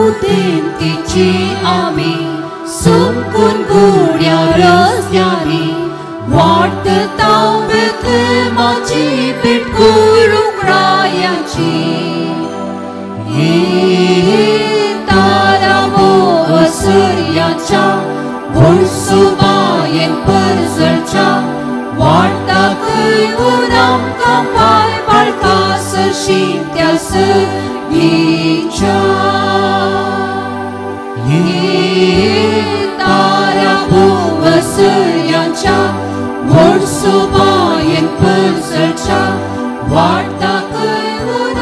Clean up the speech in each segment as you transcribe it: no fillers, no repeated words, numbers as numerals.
उदेंतीची आमी सुकून गुड्या रस्त्यांनी वाटता बेथलेमाची भेट करूंक रायाची. तारावो असर्याच्या व्हड सोबायेन परजळच्या वाडटा खंय आमकां पांय बाळका सरशी त्या सर्गीच्या. तारावो असर्याच्या व्हड सोबायेन परजळच्या वाडटा खंय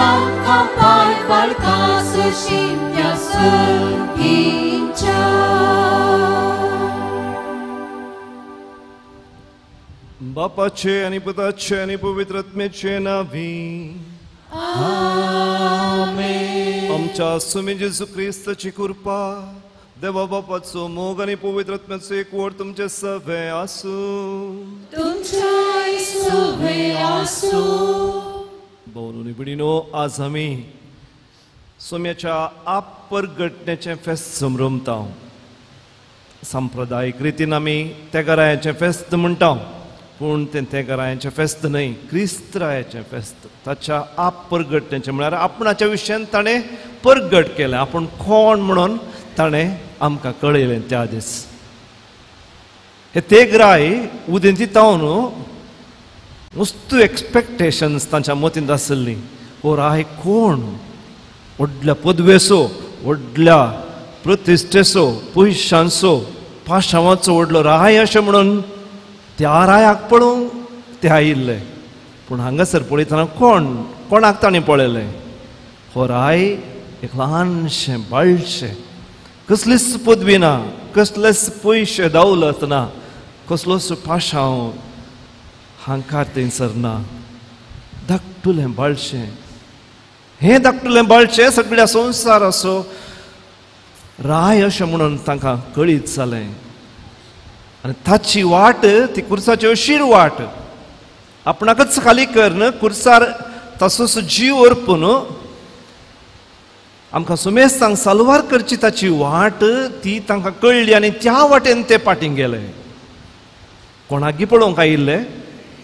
आमकां पांय बाळका सरशी त्या सर्गीच्या. बापाचे आनी पुताचे आनी पवित्र आत्म्याचे नांवी आमेन. आमच्या सुमी जेजू क्रिस्ताची कृपा, देवा बापाचो मोग आनी पवित्र आत्म्याचो एकवट तुमचे सवे आसूं. तुमच्याय सवे आसूं. भावनो भयणीनो, आज आमी सोम्याच्या आपरगटण्याचें फेस्त समरमता. सांप्रदायीक रितीन आमी तेगरायाचें फेस्त म्हणटा, पूण तें तेगरायाचें फेस्त न्हय, क्रिस्तरायाचें फेस्त. ताच्या आपरगटण्याचें म्हळ्यार आपणाच्या विशयान ताणें परगट केलें, आपूण कोण म्हणून ताणें आमकां कळयलें त्या दीस. हे तेगराय उदेंती तावन वस्तू एक्सपेक्टेशन्स तांच्या मतींत आसली. हो राय कोण, व्हडल्या पदवेचो, व्हडल्या प्रतिश्ठेचो, पयशांचो, पाशांवाचो व्हडलो राय अशें म्हणून त्या रायाक पळोवंक ते आयिल्ले. पूण हांगासर पळयतना कोण कोणाक ताणें पळयलें? हो राय एक ल्हानशें बाळशें, कसलीच पदवी ना, कसलेच पयशे दौलत ना, कसलोच पाशांव हांकार थंयसर ना, धाकटुलें बाळशें. हें धाकटुलें बाळशें सगळ्या संवसाराचो राय अशें म्हणून तांकां कळीत जालें. आनी ताची वाट ती कुर्साची अशीर वाट, आपणाकच खाली करून कुर्सार तसोच जीव अर्पून आमकां सुमेस्तांक साल्वार करची ताची वाट ती तांकां कळ्ळी आनी त्या वाटेन ते फाटीं गेले. कोणागी पळोवंक आयिल्ले,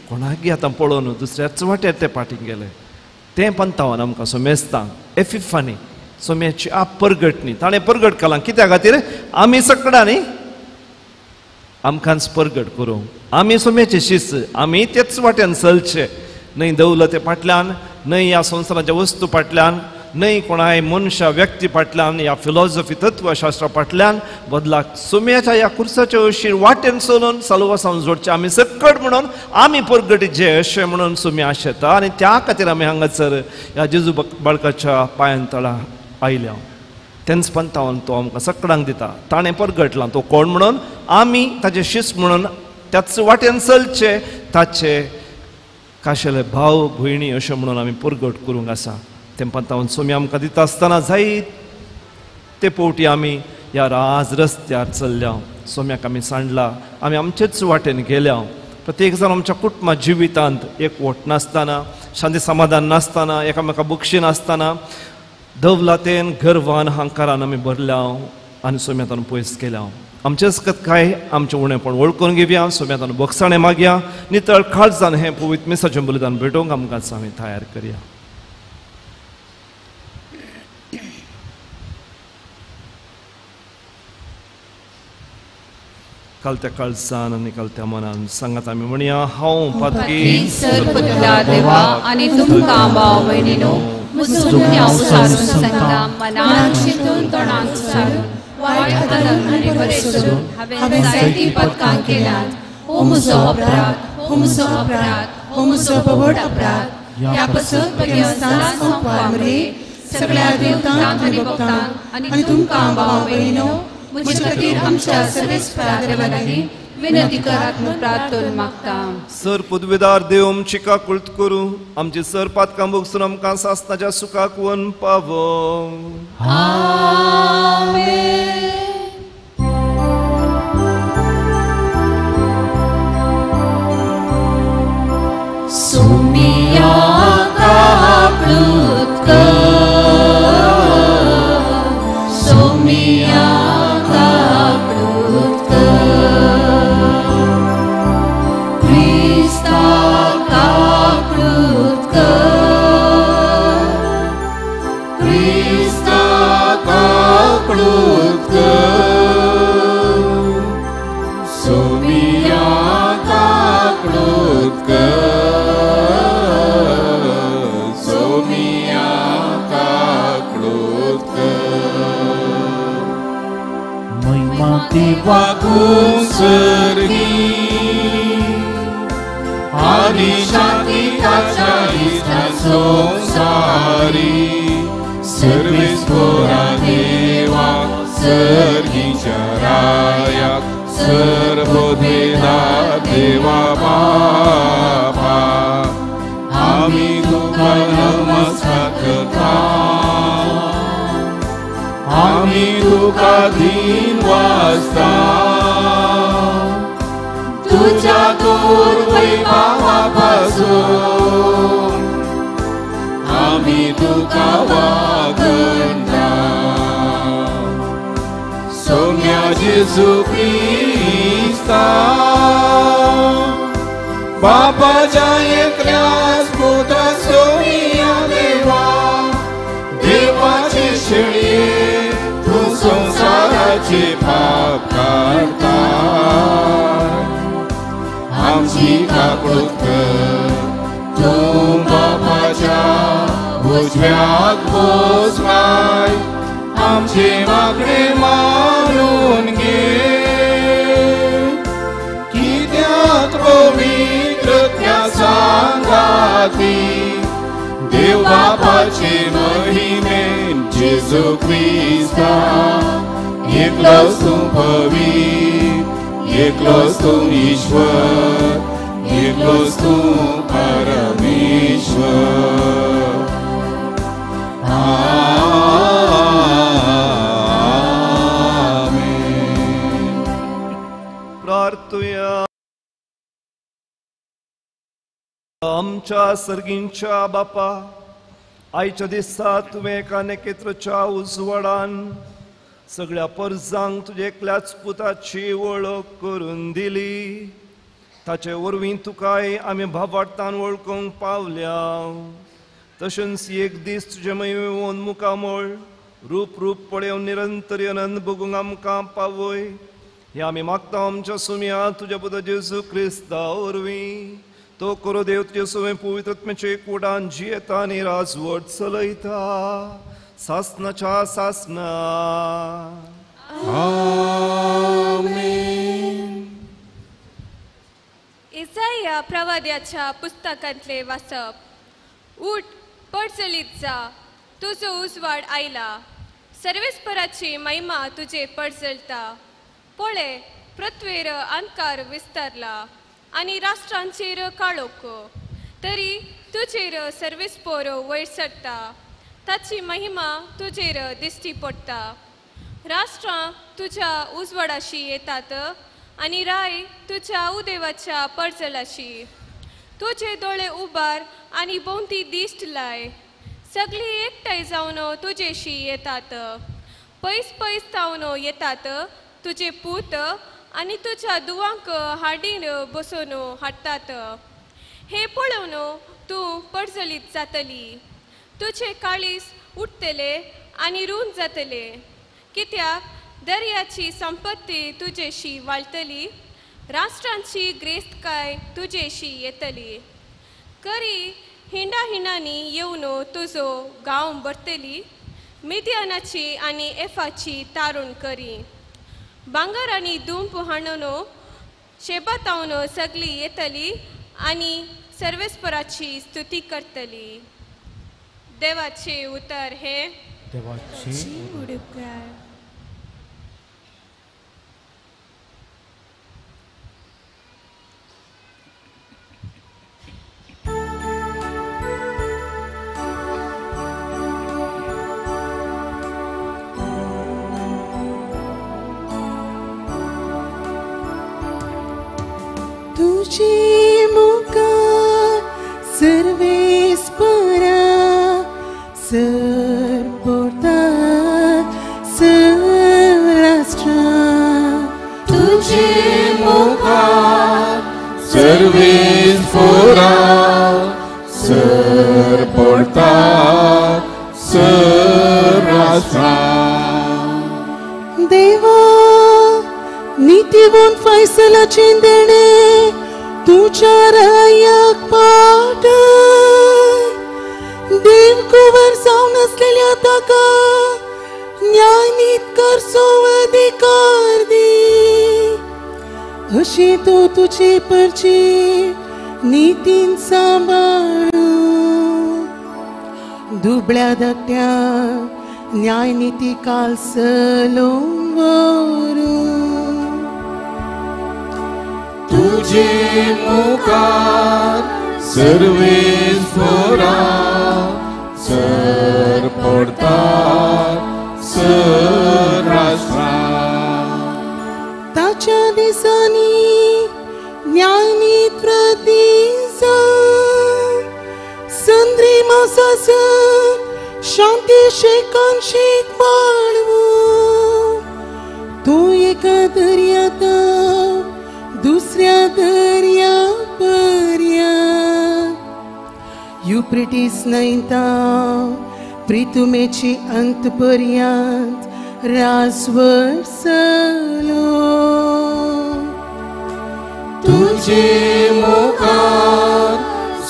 कोणागी आतां पळोवन दुसऱ्याच वाटेर ते फाटीं गेले. तें पंतावन आमकां सुमेस्तांक एफिफानी सोम्याची आप परगटणी ताणें परगट केलां. कित्या खातीर? आमी सकडांनी आमकांच परगट करूं, आमी सोम्याचे शिस्त, आमी तेच वाट्यान चलचे, न्हय दौलते फाटल्यान, न्हय ह्या संवसाराच्या वस्तू फाटल्यान, न्हय कोणाय मनशा व्यक्ती फाटल्यान, ह्या फिलॉसॉफी तत्वशास्त्रा फाटल्यान, बदलाक सोम्याच्या ह्या कुर्साच्या अशीर वाटेन चलून साल्वासांव जोडचें आमी सकट म्हणून आमी परगटीचे अशें म्हणून सोमी आशेता. आनी त्या खातीर आमी हांगासर ह्या जेजू बाळकाच्या पांयां तळा आयल्या. तेंच पंतावन तो आमकां सकडांक दिता. ताणें परगटलां तो कोण म्हणून आमी ताचे शिस्त म्हणून त्याच वाटेन चलचे, ताचे काशेले भाव भयणी अशें म्हणून आमी परगट करूंक आसा. तें पंतावन सोमी आमकां दिता आसतना जायत ते पवटी आमी ह्या राज रस्त्यार चल्ल्या, सोम्याक आमी सांडला, आमी आमचेच वाटेन गेल्या. प्रत्येक जाण आमच्या कुटुंबा जिवितांत एकवट नासतना, शांती समाधान नासतना, एकामेका बक्षी नासतना, दवलातेन गर्वान हांकारान आमी भरल्या आनी सोम्यातान पयस केल्या. आमचेच काय आमचें उणेपण वळखून घेवया, सोम्यातान बक्षाणें मागया, नितळ काळजान हें पवित्र मिसाचें बलिदान भेटोवंक आमकां आमी तयार करया. कालत्या काळजान आनी कालत्या मनान सांगात आमी म्हणया, हांव पातकी सर्वदा देवा आनी तुमकां भाव भयणीनो म्हजो गुन्यांव सारून सांगता, मनान चिंतून तोंडान सारून वायट आदन आनी बरें करून हांवें जायतीं पदकां केल्यांत. हो म्हजो अपराध, हो म्हजो अपराध, हो म्हजो व्हड अपराध. ह्या पासून बगेस्तान संपवामरे सगळ्या देवतांक आनी भक्तांक आनी तुमकां भाव भयणीनो म्हजे खातीर आमच्या सर्वेस्परा देवा लागीं विनंती करात म्हूण प्रार्थना मागता. सर पदवीदार देव आमची काकुळट करूं, आमची सर पातकां भोगसून आमकां सासणाच्या सुखाक वन पावो. आमेन. सुमिया काकुळट कर, देवाकून सर्गी आनी शांती ताच्या इश्टा संवसारी सर्वेस्पोरा देवा सर्गीच्या रायाक सर्वभेदा देवा बापा आमी तुका नमस्कार करता आमी तुका दीन वाजता तुझ्या थोर वैभवा पासून आमी तुका वागणता सोम्या जेजू क्रिस्ता बापाच्या एकल्याच पुता सोम्या देवा देवाचे शेळये तूं संवसाराचे पाप काडटा आमची काकूट कर तूं बापाच्या उजव्याक बसलाय आमचे मागणे मानून घे कित्याक पवित्र त्या सांगाती देव बापाचे महिमेन जेजू क्रिस्ता एकलोच तूं पवित्र एकलोच तूं ईश्वर एकलोच तूं परमेश्वर. आमेन. प्रार्थुया. आमच्या सर्गींच्या बापा आयच्या दिसा तुवें एका नखेत्राच्या उजवाडान सगळ्या परजांक तुज्या एकल्याच पुताची वळख करून दिली. ताचे वरवीं तुकाय आमी भावार्थान वळखूंक पावल्या. तशेंच एक दीस तुजें महिमेन मुखामळ रूप रूप पळोवन निरंतर आनंद भोगूंक आमकां पावय हें आमी मागता आमच्या सुम्या तुज्या पुता जेजू क्रिस्ता वरवीं. तो करो देव तुजे सुवें पवित्रत्म्याचे कुडान जियेता आनी राजवट चलयता सासनाच्या सासना. आमेन. इसाया प्रवाद्याच्या पुस्तकांतले वाचप. उठ पडचलीत जा, तुजो उजवाड आयला, सर्वेस्पराची महिमा तुजे पडजळता. पळे पृथ्वेर अंधकार विस्तारला आनी राष्ट्रांचेर काळोख, तरी तुजेर सर्वेस्पोर वयर सरता, ताची महिमा तुजेर दिश्टी पडटा. राष्ट्रां तुज्या उजवाडाशी येतात आनी राय तुज्या उदेवाच्या पडजलाशी. तुजे दोळे उबार आनी भोंवती दिश्ट लाय, सगळीं एकठांय जावन तुजेशी येतात, पयस पयस जावन येतात. तुजे पूत आनी तुज्या दुवांक हाडीन बसोवन हाडटात. हें पळोवन तूं पडजलीत जातली, तुजे काळीज उठतले आनी रूंद जातले, कित्याक दर्याची संपत्ती तुजेशी वाळटली, राष्ट्रांची ग्रेस्तकाय तुजेशी येतली. करी हिंडा हिंडांनी येवन तुजो गांव भरतली, मिद्यानाची आनी एफाची तारुण करी. भांगर आनी दुंप हाणून शेबातावन सगळी येतली आनी सर्वेस्पराची स्तुती करतली. देवाचे उतर हे देवाचे उडकार. तुझे मुखार सर्वेस्परा सरपोर्तात सराष्ट्रा. तुझे मुखार सर्वेस्परा सरपोर्तात सराष्ट्रा. देवा नीतिवंत फैसलाचें देणें तुज्या रायाक पावताय. देव कुंवर जावन आसलेल्या ताका न्यायनीत करचो अधिकार दी अशी तूं तुजी परची नितीन सांबाळू दुबळ्या धाकट्या न्यायनिती काल सलोवन व्हरू तुझे मुखार सर्वेस्परा सर पडतात सर राष्ट्रां ताच्या दिसांनी न्यायनीत प्रती संद्री मासासर शांती शेकान शेक वाळवू तूं एका दर्यात दुसऱ्या दर्या पर्यंत युप्रिटीस न्हंयता प्रितुमेची अंत पर्यंत रासवर सलो तुझे मुखार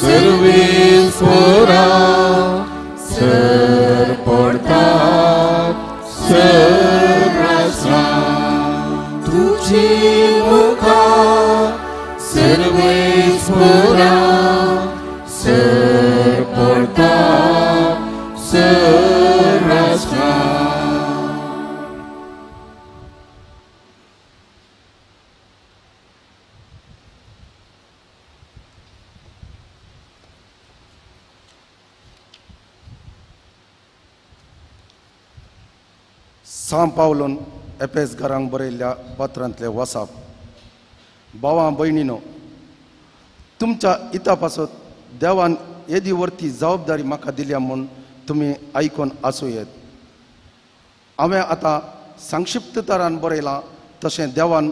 सर्वेस्परा सर पडतात सर राष्ट्रां तुझे मुखार सर्वेस्परा सर पडतात सर राष्ट्रां. सां पावलून एपेस घरांक बरयल्ल्या पत्रांतले वसाप. भावां भयणीनो, तुमच्या हिता पासत देवान येदी वरती जबाबदारी म्हाका दिल्या म्हूण तुमी आयकून आसूं येत. हांवें आतां संक्षिप्त तरान बरयलां तशें देवान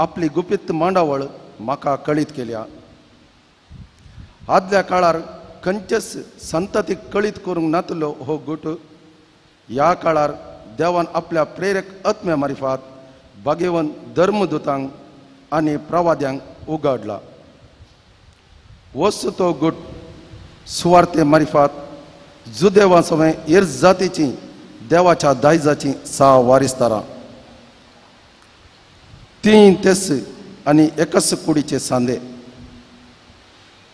आपली गुपीत मांडावळ म्हाका कळीत केल्या. आदल्या काळार खंयचेच संततीक कळीत करूंक नातलो हो गुट ह्या काळार देवान आपल्या प्रेरक आत्म्या मारिफात भागेवन धर्मदूतांक आनी प्रवाद्यांक उगाडला. वस्तू तो गुट सुवार्ते मारिफात जुदेवा सवें हेर जातीची देवाच्या दायजाची सा वारिसदारां तीं तेस आनी एकच कुडीचे सांदे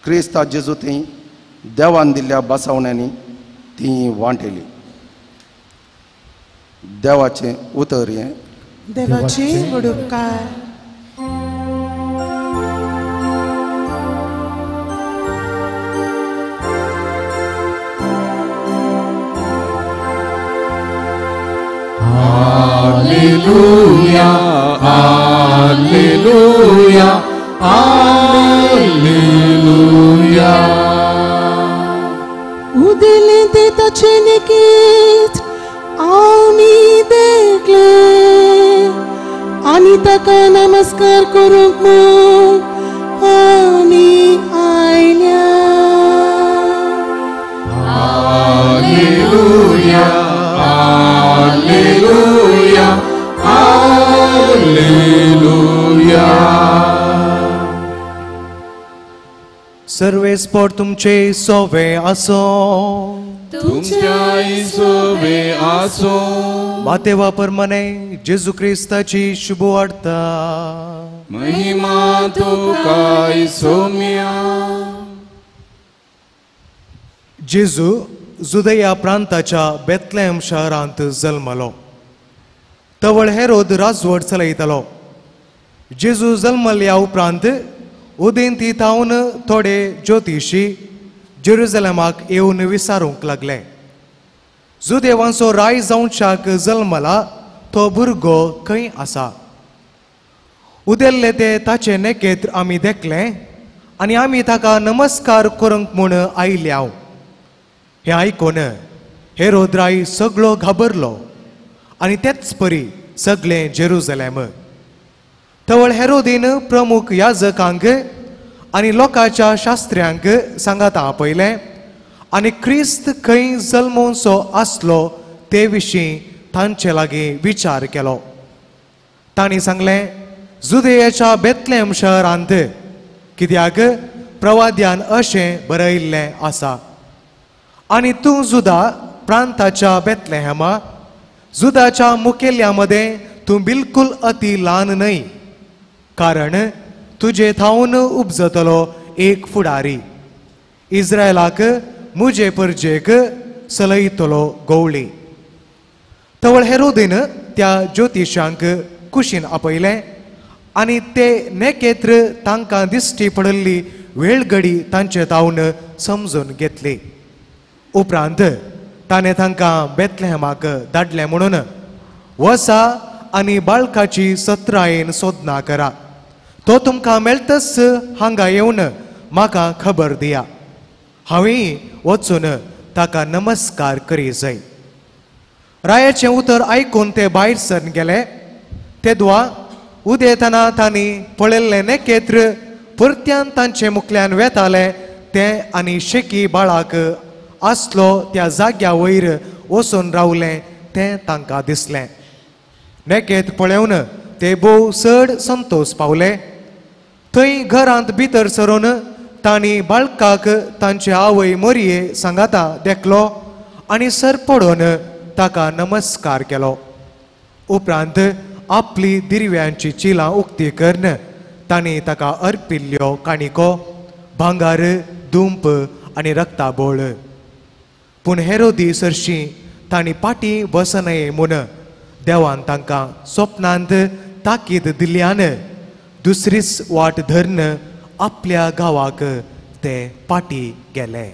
क्रिस्ता जेजू ती देवान दिल्ल्या बसावण्यांनी ती वांटेली. देवाचें उतर हें. देवाचे उपकार. Alleluia, Alleluia, Alleluia. उदेले ते ताचे निकीत आमी देखले आनी ताका नमस्कार करूंक म्हूण आमी आयल्या. Alleluia, Alleluia, Alleluia. सर्वेस्पर तुमचे सोवे आसो. तुमच्याय सोवे आसो. मातेवा परमने जेजू क्रिस्ताची शुभ वार्ता. महिमा तुकाय सोम्या. जेजू जुदया प्रांताच्या बेथलेहम शहरांत जल्मलो. तवळ हेरोद राजवट चलयतालो. जेजू जल्मल्या उपरांत उदेंती थावन थोडे ज्योतिशी जेरुजलेमाक येवन विचारूंक लागले, जुदेवांचो राय जावच्याक जल्मला तो भुरगो खंय आसा? उदेल्ले ते ताचे नेकेत्र आमी देखलें आनी आमी ताका नमस्कार करूंक म्हूण आयल्या. हें आयकून हेरोद राय सगळो घाबरलो आनी तेच परी सगळें जेरुजलेम. तवळ हेरोदीन प्रमुख याजकांक आनी लोकांच्या शास्त्र्यांक सांगाता आपयलें आनी क्रिस्त खंय जल्मोवचो आसलो ते विशीं तांचे लागीं विचार केलो. तांणी सांगलें, जुदेयाच्या बेथलेहम शहरांत, कित्याक प्रवाद्यान अशें बरयिल्लें आसा, आनी तूं जुदा प्रांताच्या बेथलेहमा जुदाच्या मुखेल्या मदें तूं बिलकुल अती ल्हान न्हय, कारण तुजे थावन उपजतलो एक फुडारी, इस्रायलाक मुजे परजेक सलयतलो गवळी. तवळ हेरोदीन त्या ज्योतिशांक कुशीन आपयलें आनी ते नेकेत्र तांकां दिश्टी पडिल्ली वेळगडी तांचे तावन समजून घेतली. उपरांत ताणें तांकां बेतलेहमाक धाडलें म्हणून वसा आनी बाळकाची सत्रायेन सोदना करा, तो तुमकां मेळटच हांगा येवन म्हाका खबर दिया, हांवें वचून ताका नमस्कार करी जाय. रायाचें उतर आयकून ते भायर सरून गेले. तेदवा उदेतना तांणी पळयल्लें नेकेत्र परत्यान तांचे मुखल्यान वेतालें तें आनी शेकी बाळाक आसलो त्या जाग्या वयर वचून रावलें तें तांकां दिसलें. नेकेत पळोवन ते भोव चड संतोश पावले. थंय घरांत भितर सरून तांणी बाळकाक तांचे आवय मोरये सांगाता देखलो आनी सर पडोवन ताका नमस्कार केलो. उपरांत आपली दिरव्यांची चिलां उक्ती करून तांणी ताका अर्पिल्ल्यो काणिको, भांगार, दुंप आनी रक्ताबोळ. पूण हेरोदी सरशी तांणी पाटी वसनये म्हूण देवान तांकां स्वप्नांत ताकीद दिल्ल्यान दुसरीच वाट धरून आपल्या गांवाक ते पाटी गेले.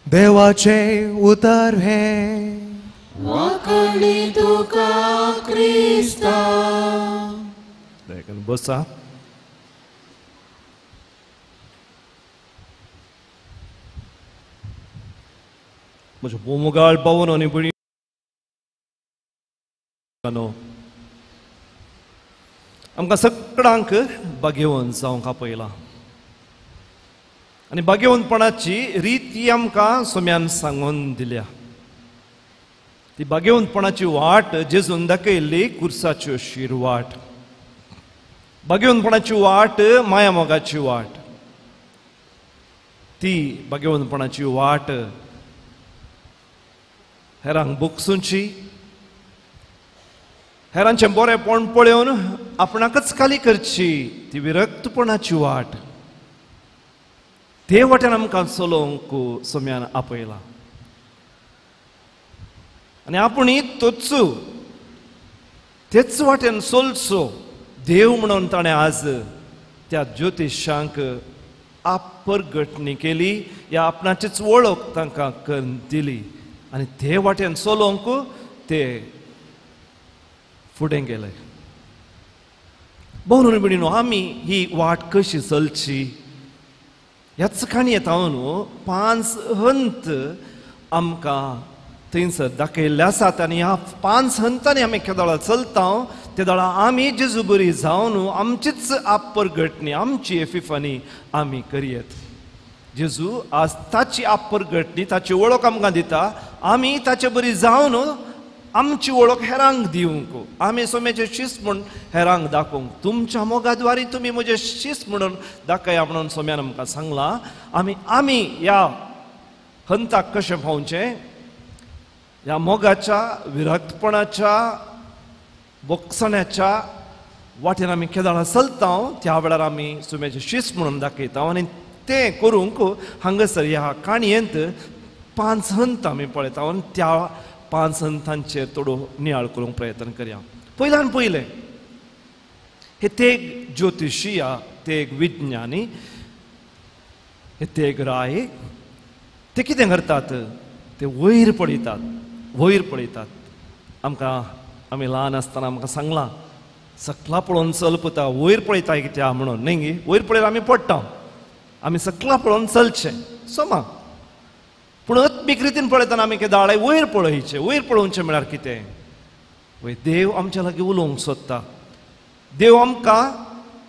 देवाचें उतर हें. वाकणी तुका क्रिस्ता. बसा. म्हज्या मोगाळ पावून आनी भयणी, आमकां सगळ्यांक बागेवन जावंक आपयलां आनी बागेवनपणाची रीत आमकां सोम्यान सांगून दिल्या. ती बागेवनपणाची वाट जेजून दाखयल्ली कुर्साची अशीर वाट, बागेवनपणाची वाट माया मोगाची वाट, ती बागेवनपणाची वाट हेरांक बोगसुची, हेरांचें बरेंपण पळोवन आपणाकच खाली करची ती विरक्तपणाची वाट. ते वाटेन आमकां चलोवंक सोम्यान आपयला आनी आपूण तोच तेच वाटेन चलचो देव म्हणून ताणें आज त्या ज्योतिशांक आपरगटणी केली, या आपणाचीच वळख तांकां करून दिली आनी ते वाटेन चलोवंक ते फुडें गेले. भोवन भयणीनो, आमी ही वाट कशी चलची ह्याच काणयेंत हांव 5 हंत आमकां थंयसर दाखयल्ले आसात आनी ह्या 5 हंतांनी आमी केदोळा चलता तेदोळा आमी जेजू बरी जावन आमचीच आपरगटणी, आमची एफिफानी आमी करयेत. जेजू आज ताची आपरगटणी, ताची वळख आमकां दिता. आमी ताचे बरी जावन आमची वळख हेरांक दिवंक, आमी सोम्याचे शिस्त म्हूण हेरांक दाखोवंक, तुमच्या मोगाद्वारी तुमी म्हजें शिस्त म्हणून दाखया म्हणून सोम्यान आमकां सांगलां. आमी आमी ह्या हंताक कशें पावचें, ह्या मोगाच्या, विरक्तपणाच्या, बोगसण्याच्या वाटेन आमी केदळा चलता त्या वेळार आमी सोम्याचे शिस्त म्हणून दाखयता आनी तें करूंक हांगासर ह्या काणयेंत 5 हंत आमी पळयता आनी त्या 5 हंतांचेर थोडो नियाळ करूंक प्रयत्न करया. पयल्यान पयलें हे ते एक ज्योतिशिया, ते एक विज्ञानी, हे ते एक राय. ते कितें करतात, ते वयर पळयतात, वयर पळयतात. आमकां आमी ल्हान आसतना आमकां सांगलां सकला पळोवन चल पुता, वयर पळयता कित्याक म्हणून न्ही गे, वयर पळयल्यार आमी पडटा, आमी सकला पळोवन चलचें सोमा. पूण आत्मीक रितीन पळयतना आमी केदाळाय वयर पळयचें. वयर पळोवचें म्हळ्यार कितें, वय देव आमच्या लागीं उलोवंक सोदता. देव आमकां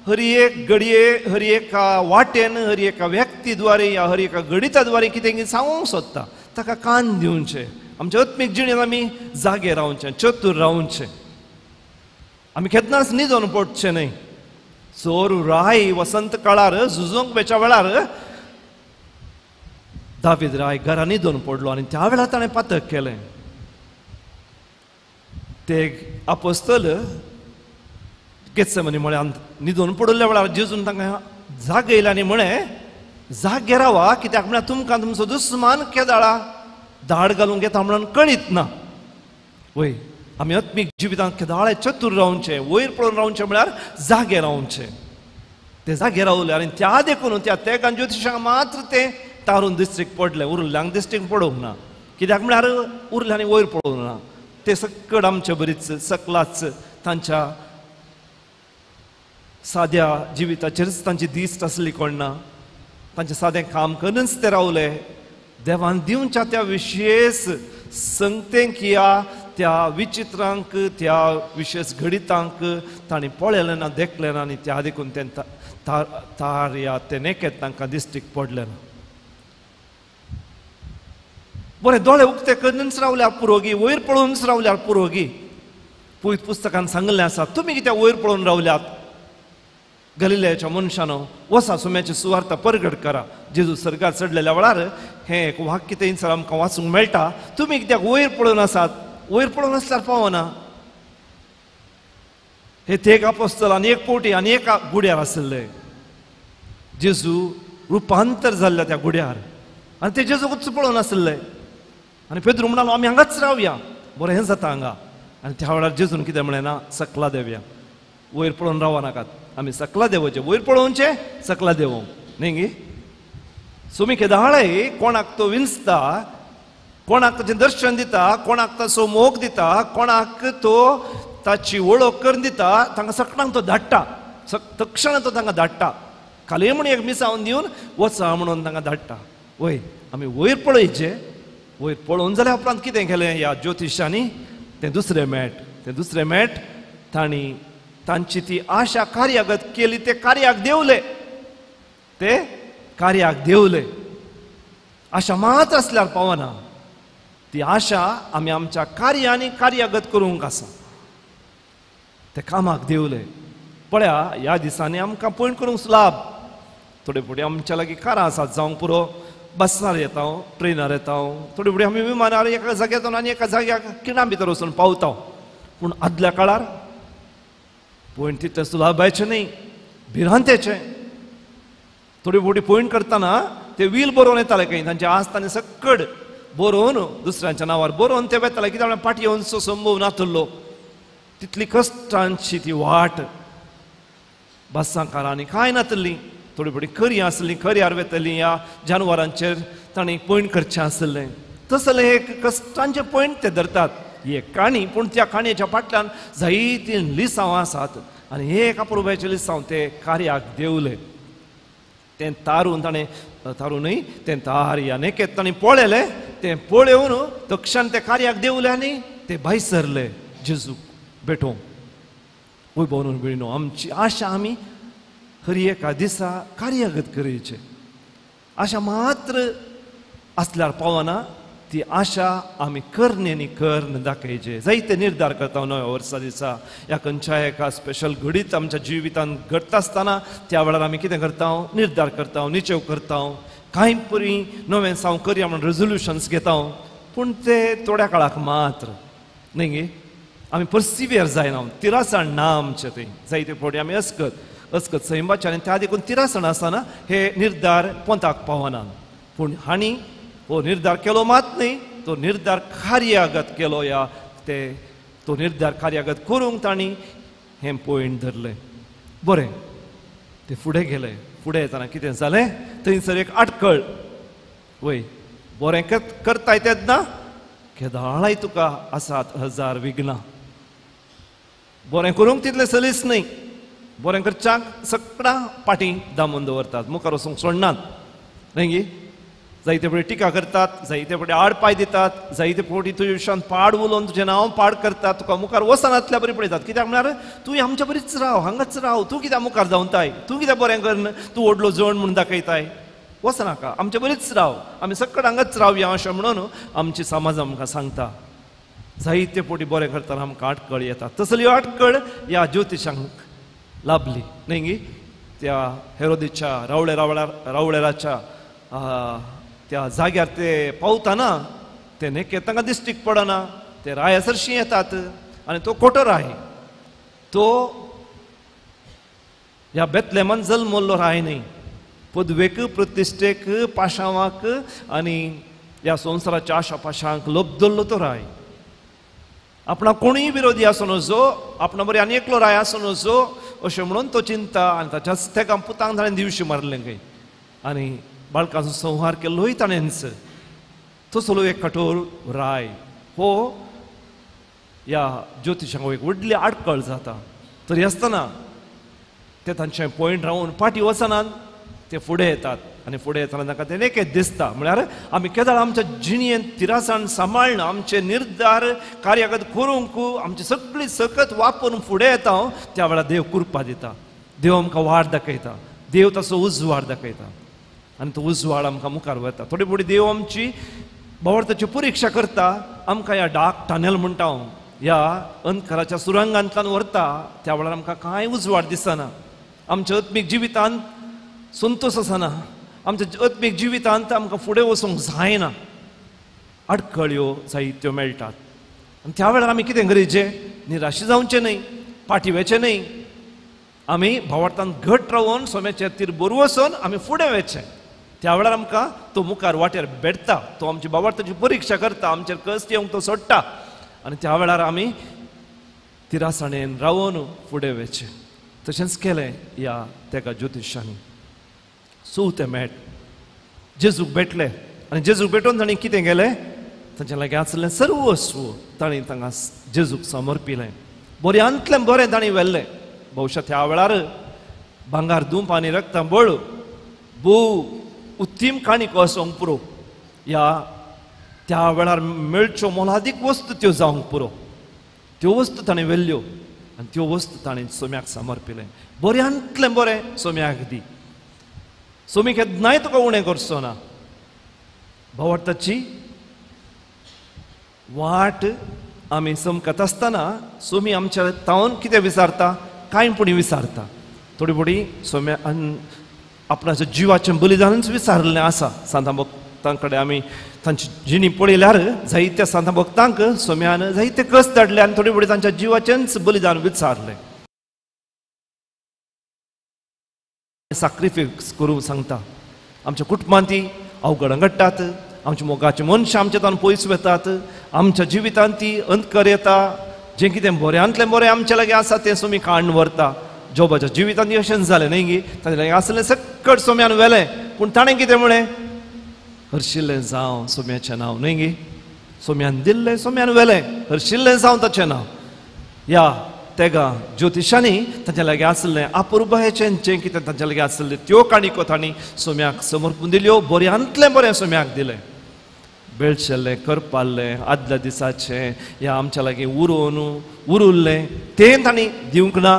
हर एक घडये, हर एका वाटेन, हर एका व्यक्ती द्वारे या हर एका घडिता द्वारे कितें कितें सांगूंक सोदता. ताका कान दिवचें. आमच्या आत्मीक जिणेंत आमी जागे रावचें, चतूर रावचें. आमी केन्नाच न्हिदोन पडचें न्हय. चोर राय वसंत काळार झुजूंक वेच्या वेळार दावीद राय घरा न्हिदून पडलो आनी त्या वेळार ताणें पातक केलें. ते आपोस्तल गेत्सेमनी म्हळ्यार न्हिदून पडिल्ल्या वेळार जेजून तांकां जागयलें आनी म्हळें, जागे रावा, कित्याक म्हळ्यार तुमकां तुमचो दुस्मान केदाळा दाड घालूंक येता म्हणून कळीत ना. वय, आमी आत्मीक जिवितांत केदाळे चतूर रावचें, वयर पळोवन रावचें म्हळ्यार जागे रावचें. ते जागे रावले आनी त्या देखून त्या तेगान ज्योतिशांक मात्र तें तारून दिश्टीक पडलें, उरल्ल्यांक दिश्टीक पडोवंक ना. कित्याक म्हळ्यार उरल्यांनी वयर पळोवंक ना. ते सकड आमचे बरीच सकलाच तांच्या साद्या जिविताचेरच तांची दिश्ट आसली कोण ना, तांचें सादें काम करूनच ते रावले. देवान दिवच्या त्या विशेष संगतेंक या त्या विचित्रांक, त्या विशेष घडितांक तांणी पळयलें ना, देखलें ना आनी त्या देखून तें तार या ते नेकेत तांकां दिश्टीक पडलें ना. बरें, दोळे उक्ते करूनच रावल्यार पुरोगी, वयर पळोवनच रावल्यार पुरोगी. पवित्र पुस्तकान सांगिल्लें आसा, तुमी कित्याक वयर पळोवन रावल्यात गलिलेच्या मनशानो, वसा सुम्याची सुवार्ता परगट करा. जेजू सर्गार चडलेल्या वेळार हें एक वाक्य थंयसर आमकां वाचूंक मेळटा. तुमी कित्याक वयर पळोवन आसात? वयर पळोवन आसल्यार पावना. हे तेग आपोस्तल आनी एक पोटी आनी एका गुड्यार आशिल्ले. जेजू रुपांतर जाल्ल्या त्या गुड्यार आनी ते जेजूकूच पळोवन आशिल्ले. आनी पेद्रू म्हणालो, आमी हांगाच रावया, बरें हें जाता हांगा. आनी त्या वेळार जेजून कितें म्हळें ना, सकला देवया, वयर पळोवन रावा नाकात, आमी सकला देवोचें, वयर पळोवचें सकला देवोंक न्ही गी. सुमी केदाळय कोणाक तो विंचता, कोणाक ताचें दर्शन दिता, कोणाक ताचो मोग दिता, कोणाक तो ताची वळख करून दिता, तांकां सगळ्यांक तो धाडटा, तक्षण तो तांकां धाडटा. खाली म्हूण एक मिसावन दिवन वचा म्हणून तांकां धाडटा. वय, आमी वयर पळयचें. वयर पळोवन जाल्या उपरांत कितें केलें ह्या ज्योतिशांनी? तें दुसरें मेट, तें दुसरें मेट तांणी तांची ती आशा कार्यागत केली. ते कार्याक देवले, ते कार्याक देवले. आशा मात्र आसल्यार पावना, ती आशा आमी आमच्या कार्यांनी कार्यागत करूंक आसा. ते कामाक देवले. पळया, ह्या दिसांनी आमकां पयण करूंक लाभ. थोडे फुडें आमच्या लागीं कारां आसात जावंक पुरो, बसार येता, ट्रेनार येता, थोडे फुडें आमी विमानार एका जाग्यार आनी एका जाग्याक खिणा भितर वचून पावता. पूण आदल्या काळार पयण तितलें सुलाभायचें न्ही, भिरांतेचें. थोडी फुडें पयण करतना ते व्हील बरोवन येताले खंय, तांचे आसताना सकड बरोवन दुसऱ्यांच्या नांवार बरोवन ते वेताले. कित्याक पाटी येवनसो संभव नातलो, तितली कश्टांची ती वाट. बसां कारांनी कांय नातली, थोडी फुडें खरी आसली, खऱ्यार वेतली ह्या जानवरांचेर तांणी पयण करचें आसलें. तसलें एक कश्टांचें पयण ते धरतात. ही एक काणी, पूण त्या काणयेच्या फाटल्यान जायतीं लिसांव आसात आनी हे एका पुरबायचें लिसांव ते कार्याक देवले. तें तारून ताणें, तारू न्हय, तें तार ह्या नेकेत ताणें पळयलें. तें पळोवन तक्षण ते कार्याक देवले आनी ते भायर सरले जेजूक भेटोवंक. वय भोवन भयणो, आमची आशा आमी हर एका दिसा कार्यागत करचें. आशा मात्र आसल्यार पावना, ती आशा आमी करणे आनी कर्ण दाखयचे. जायते निर्धार करता नव्या वर्सा दिसा ह्या खंयच्या एका स्पेशल घडीत आमच्या जिवितांत घडटा आसतना त्या वेळार आमी कितें करता? निर्धार करता, निचेव करता, कांय परी नवें साव करया म्हण रेजोल्युशन्स घेता. पूण ते थोड्या काळाक मात्र न्ही गे, आमी पर्सिवियर जायना, तिरासण ना आमचें. थंय जायते फावटी आमी अस्कत अस्कत सैमाचें आनी त्या देखून तिरासण आसतना हे निर्धार पोंताक पावना. पूण हांणी हो निर्धार केलो मात न्ही, तो निर्धार कार्यागत केलो. या ते तो निर्धार कार्यागत करूंक तांणी हें पॉयंट धरलें. बरें, ते फुडें गेले. फुडें येतना कितें जालें? थंयसर एक आटकळ. वय, बरें करताय तेन्ना केदाळाय तुका आसात हजार विघ्नां. बरें करूंक तितलें सलीस न्हय, बरें करच्याक सगळ्यां पाटी दामून दवरतात, मुखार वचूंक सोडनात न्ही गी. जायते फावटी टिका करतात, जायते फावटी आड पांय दितात, जायते फावटी तुज्या विशयान पाड उलोवन तुजें नांव पाड करतात, तुका मुखार वचनातल्या बरी पळयतात. कित्याक म्हळ्यार तूं आमच्या बरीच राव, हांगाच राव, तूं कित्याक मुखार धांवताय, तूं कित्याक बरें करन तूं व्हडलो जण म्हूण दाखयताय, वचनाका, आमच्या बरीच राव, आमी सकट हांगाच रावया अशें म्हणून आमची समाज आमकां सांगता. जायते फावटी बरें करतना आमकां आटकळ येता. तसली आटकळ ह्या ज्योतिशांक लाभली न्ही गी. त्या हेरोदीच्या रावळेराच्या त्या जाग्यार ते पावतना ते नेके तांकां दिश्टीक पडना, ते राया सरशीं येतात आनी तो खोटो राय, तो ह्या बेतलेमान जल्मल्लो राय न्हय. पदवेक, प्रतिश्ठेक, पाशांवाक आनी ह्या संवसाराच्या आशा पाशांक लोबदल्लो तो राय. आपणा कोणूय विरोधी आसूं नजो, आपणा बरी आनी एकलो राय आसूं नजो अशें म्हणून तो चिंता आनी ताच्या तेका पुतांक ताणें दिवशी मारलें खंय आनी बाळकांचो संहार केल्लोय ताणेंच. तसलो एक कठोर राय हो ह्या ज्योतिशांक एक व्हडली आडखळ जाता. तरी आसतना ते तांचे पॉयंट रावन फाटीं वचनात, ते फुडें येतात आनी फुडें येतना तांकां तें एकेच दिसता. म्हळ्यार आमी केदळ आमच्या जिणेंत तिरासाण सांबाळना, आमचे निर्धार कार्यागत करूंक आमची सगळी सकत वापरून फुडें येता त्या वेळार देव कृपा दिता, देव आमकां वाट दाखयता, देव तसो उजवाड दाखयता आनी तो उजवाड आमकां मुखार वता. थोडी फुडें देव आमची भावार्थाची परिक्षा करता, आमकां ह्या डार्क टनल म्हणटा हांव, ह्या अंधकाराच्या सुरंगांतल्यान व्हरता. त्या वेळार आमकां कांय उजवाड दिसना, आमच्या आत्मीक जिवितांत संतोश आसना, आमच्या आत्मीक जिवितांत आमकां फुडें वचूंक जायना, आडखळ्यो जायत्यो मेळटात. आनी त्या वेळार आमी कितें गरजेचें, निराशी जावचें न्हय, फाटीं वचचें न्हय, आमी भावार्थान घट रावन सोम्याचेर तीर बरो वचून आमी फुडें वचचें. त्या वेळार आमकां तो मुखार वाटेर भेटता, तो आमची भावार्थाची परिक्षा करता, आमचेर कश्ट येवंक तो सोडटा आनी त्या वेळार आमी तिरासाणेन रावन फुडें वचचें. तशेंच केलें ह्या तेका ज्योतिशांनी. चवथें मेट, जेजूक भेटले आनी जेजूक भेटून तांणी कितें केलें, तांच्या लागीं आसलें सर्वस्व तांणी तांकां जेजूक समर्पिलें. बऱ्यांतलें बरें तांणी व्हेल्लें. भोवशा त्या वेळार भांगार दुंप आनी रक्तां बळ भोव उत्तीम काणीको आसूंक पुरो, ह्या त्या वेळार मेळच्यो मोलादीक वस्तू त्यो जावंक पुरो. त्यो वस्तू ताणें व्हेल्ल्यो आनी त्यो वस्तू ताणें सोम्याक समर्पिलें. बऱ्यांतलें बरें सोम्याक दी, सोमी केन्नाय तुका उणें करचो ना. भावार्थाची वाट आमी समकत आसतना सोमी आमच्या तावन कितें विचारता, कांय पुणी विचारता. थोडी थोडी सोम्या आपणाच्या जिवाचें बलिदानूच विचारलें आसा. सांता भक्तां कडेन आमी तांची जिणी पळयल्यार जायत्या सांता भक्तांक सोम्यान जायते कस धाडले आनी थोडी थोडी तांच्या जिवाचेंच बलिदान विचारलें. साक्रिफायस करूंक सांगता. आमच्या कुटुंबांत ती अवघडां घडटात, आमच्या मोगाचे मनशां आमच्या तान पयस वतात, आमच्या जिवितांत ती अंतकर येता, जें कितें बऱ्यांतलें बरें आमच्या लागीं आसा तें सोमी काडून व्हरता. जोबाच्या जिवितांत अशेंच जालें न्हय गी, तांचे लागीं आसलें सकट सोम्यान व्हेलें, पूण ताणें कितें म्हळें, हरशिल्लें जावं सोम्याचें नांव न्हय गी, सोम्यान दिल्लें सोम्यान व्हेलें, हरशिल्लें जावं ताचें नांव. ह्या तेगा ज्योतिशांनी तांच्या लागीं आसलें अपुरबायेचें जें कितें तांच्या लागीं आसलें त्यो काणिको तांणी सोम्याक समर्पून दिल्यो, बऱ्यांतलें बरें सोम्याक दिलें. बेळशेल्लें, करपाल्लें, आदल्या दिसाचें ह्या आमच्या लागीं उरोवन उरुल्लें तें तांणी दिवंक ना,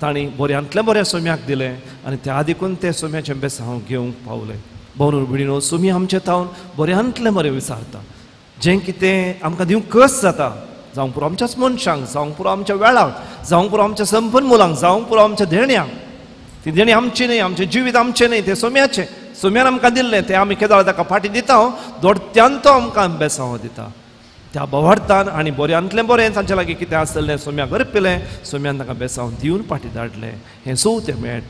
तांणी बऱ्यांतलें बरें सोम्याक दिलें आनी त्या देखून तें सोम्याचें बेसांव घेवंक पावलें. बरोबर भयणीनो, सोमी आमचें तावन बऱ्यांतलें बरें विचारता, जें कितें आमकां दिवंक कस जाता, जावंक पुरो आमच्याच मनशांक, जावंक पुरो आमच्या वेळाक, जावंक पुरो आमच्या संपन्न मुलांक, जावंक पुरो आमच्या देण्यांक. ती देणी आमची न्हय, आमचें जिवीत आमचें न्हय, तें सोम्याचें, सोम्यान आमकां दिल्लें तें आमी केदळ ताका फाटीं दिता, दोडत्यान तो आमकां बेसांव दिता. त्या भावार्थान आनी बऱ्यांतलें बरें तांच्या लागीं कितें आसलें सोम्याक अर्पिलें, सोम्यान ताका बेसांव दिवन फाटीं धाडलें. हें चवथें मेट.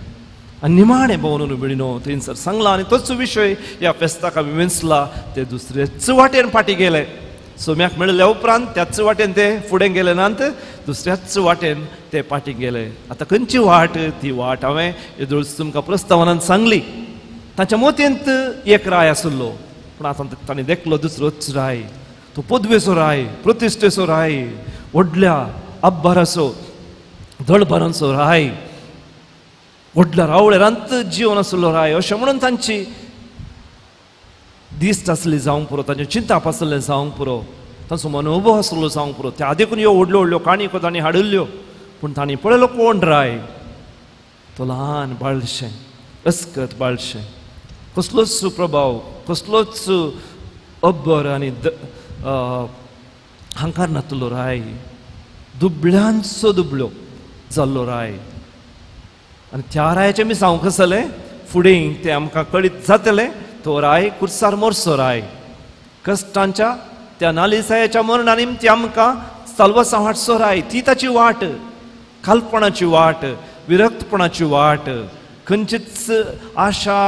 आनी निमाणें भोंवन भयणीनो थंयसर सांगलां आनी तोच विशय ह्या फेस्ताक आमी वेंचला. ते दुसरेच वाटेन फाटीं गेले, सोम्याक मेळिल्ल्या उपरांत त्याच वाटेन ते फुडें गेले नात, दुसऱ्याच वाटेन ते फाटीं गेले. आतां खंयची वाट, ती वाट हांवें येदोळच तुमकां प्रस्तावनान सांगली. तांच्या मोतयेंत एक राय आसलो, पूण आतां ताणें देखलो दुसरोच राय, तो पदवेचो राय, प्रतिश्ठेचो राय, व्हडल्या अब्बाराचो दळभरांचो राय, व्हडल्या रावळेरांत जिवन आसलो राय अशें म्हणून तांची दिश्ट आसली जावंक पुरो, तांचें चिंताप आसलें जावंक पुरो, तांचो मनोभव आसलो जावंक पुरो. त्या देखून ह्यो व्हडल्यो व्हडल्यो काणयो तांणी हाडिल्ल्यो, पूण तांणी पळयलो कोण राय, तो ल्हान बाळशें, अस्कत बाळशें, कसलोच प्रभाव, कसलोच अब्बर आनी हांकार नातलो राय, दुबळ्यांचो दुबळ्यो जाल्लो राय. आनी त्या रायाचें मी सांगूंक आसलें, फुडें तें आमकां कळीत जातलें. तो राय कुर्सार मोरसो राय कश्टांच्या त्या नालिसायाच्या मरणा निमती आमकां साल्वासांव हाडसो राय. ती ताची वाट, खालपणाची वाट, विरक्तपणाची वाट, खंयचीच आशा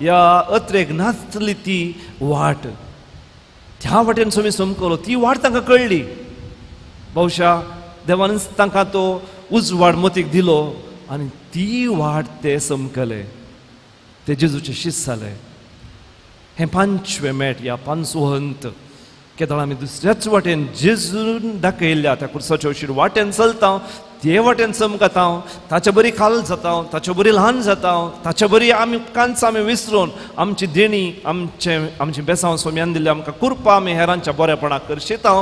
या अत्रेक नासली ती वाट. त्या वाटेन स्वामी समकलो, ती वाट तांकां कळ्ळी. बहुशा देवानच तांकां तो उजवाड मतीक दिलो आनी ती वाट ते समकले, ते जेजूचे शीस जाले. हें पांचवें मेट या पांचवो हंत. केदळ आमी दुसऱ्याच वाटेन जेजून दाखयल्ल्या त्या कुर्साच्या वशीर वाटेन चलता, ते वाटेन चमकता, ताचे बरी खाल जाता, ताचे बरी ल्हान जाता, ताचे बरी आमी कांच आमी विसरून आमची देणी आमचे आमची बेसांव स्वाम्यान दिल्ली आमकां कुरपा आमी हेरांच्या बरेपणाक करशिता.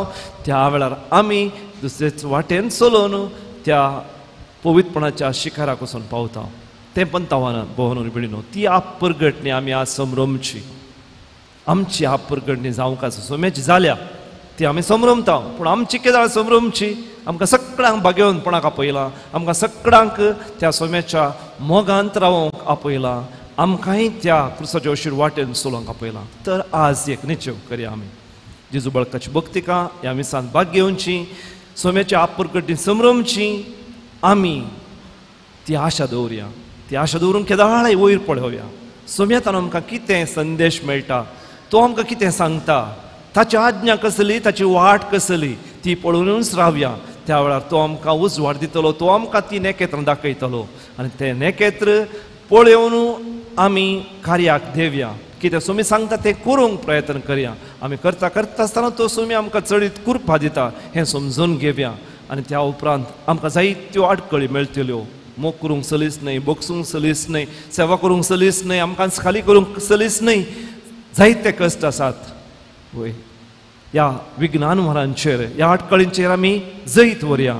त्या वेळार आमी दुसरेच वाटेन चलोवन त्या पवित्रपणाच्या शिखराक वचून पावता. तें पंतावान भोवन बिणीनो ती आपरगटणी आमी आज समरमची. आमची आपरगटणी जावंक आसा सोम्याची जाल्या ती आमी समरमता, पूण आमची केदाळ समरमची? आमकां सगळ्यांक भाग्यवंतपणाक आपयलां, आमकां सगळ्यांक त्या सोम्याच्या मोगांत रावंक आपयलां, आमकांय त्या क्रुसाच्या अशीर वाटेन चलोवंक आपयलां. तर आज एक निश्चय करया आमी जेजू बळकाची भक्तिका ह्या मिसांत भाग घेवची, सोम्याची आपरगटणी समरमची. आमी ती आशा दवरया, ती आशा दवरून केदाळाय वयर पळोवया. सोम्यातान आमकां कितें संदेश मेळटा, तो आमकां कितें सांगता, ताची आज्ञा कसली, ताची वाट कसली ती पळोवनूच रावया. त्या वेळार तो आमकां उजवाड दितलो, तो आमकां ती नेकेत्र दाखयतलो आनी तें नेकेत्र पळोवन आमी कार्याक देवया. कितें सोमी सांगता तें करूंक प्रयत्न करया. आमी करता करता आसतना तो सोमी आमकां चडीत कुरपा दिता हें समजून घेवया. आनी त्या उपरांत आमकां जायत्यो आडखळी मेळटल्यो. मोग करूंक सलीस न्हय, बोगसूंक सलीस न्हय, सेवा करूंक सलीस न्हय, आमकां खाली करूंक सलीस न्हय, जायते कश्ट आसात. वय ह्या विज्ञानवारांचेर ह्या आडखळींचेर आमी जैत व्हरया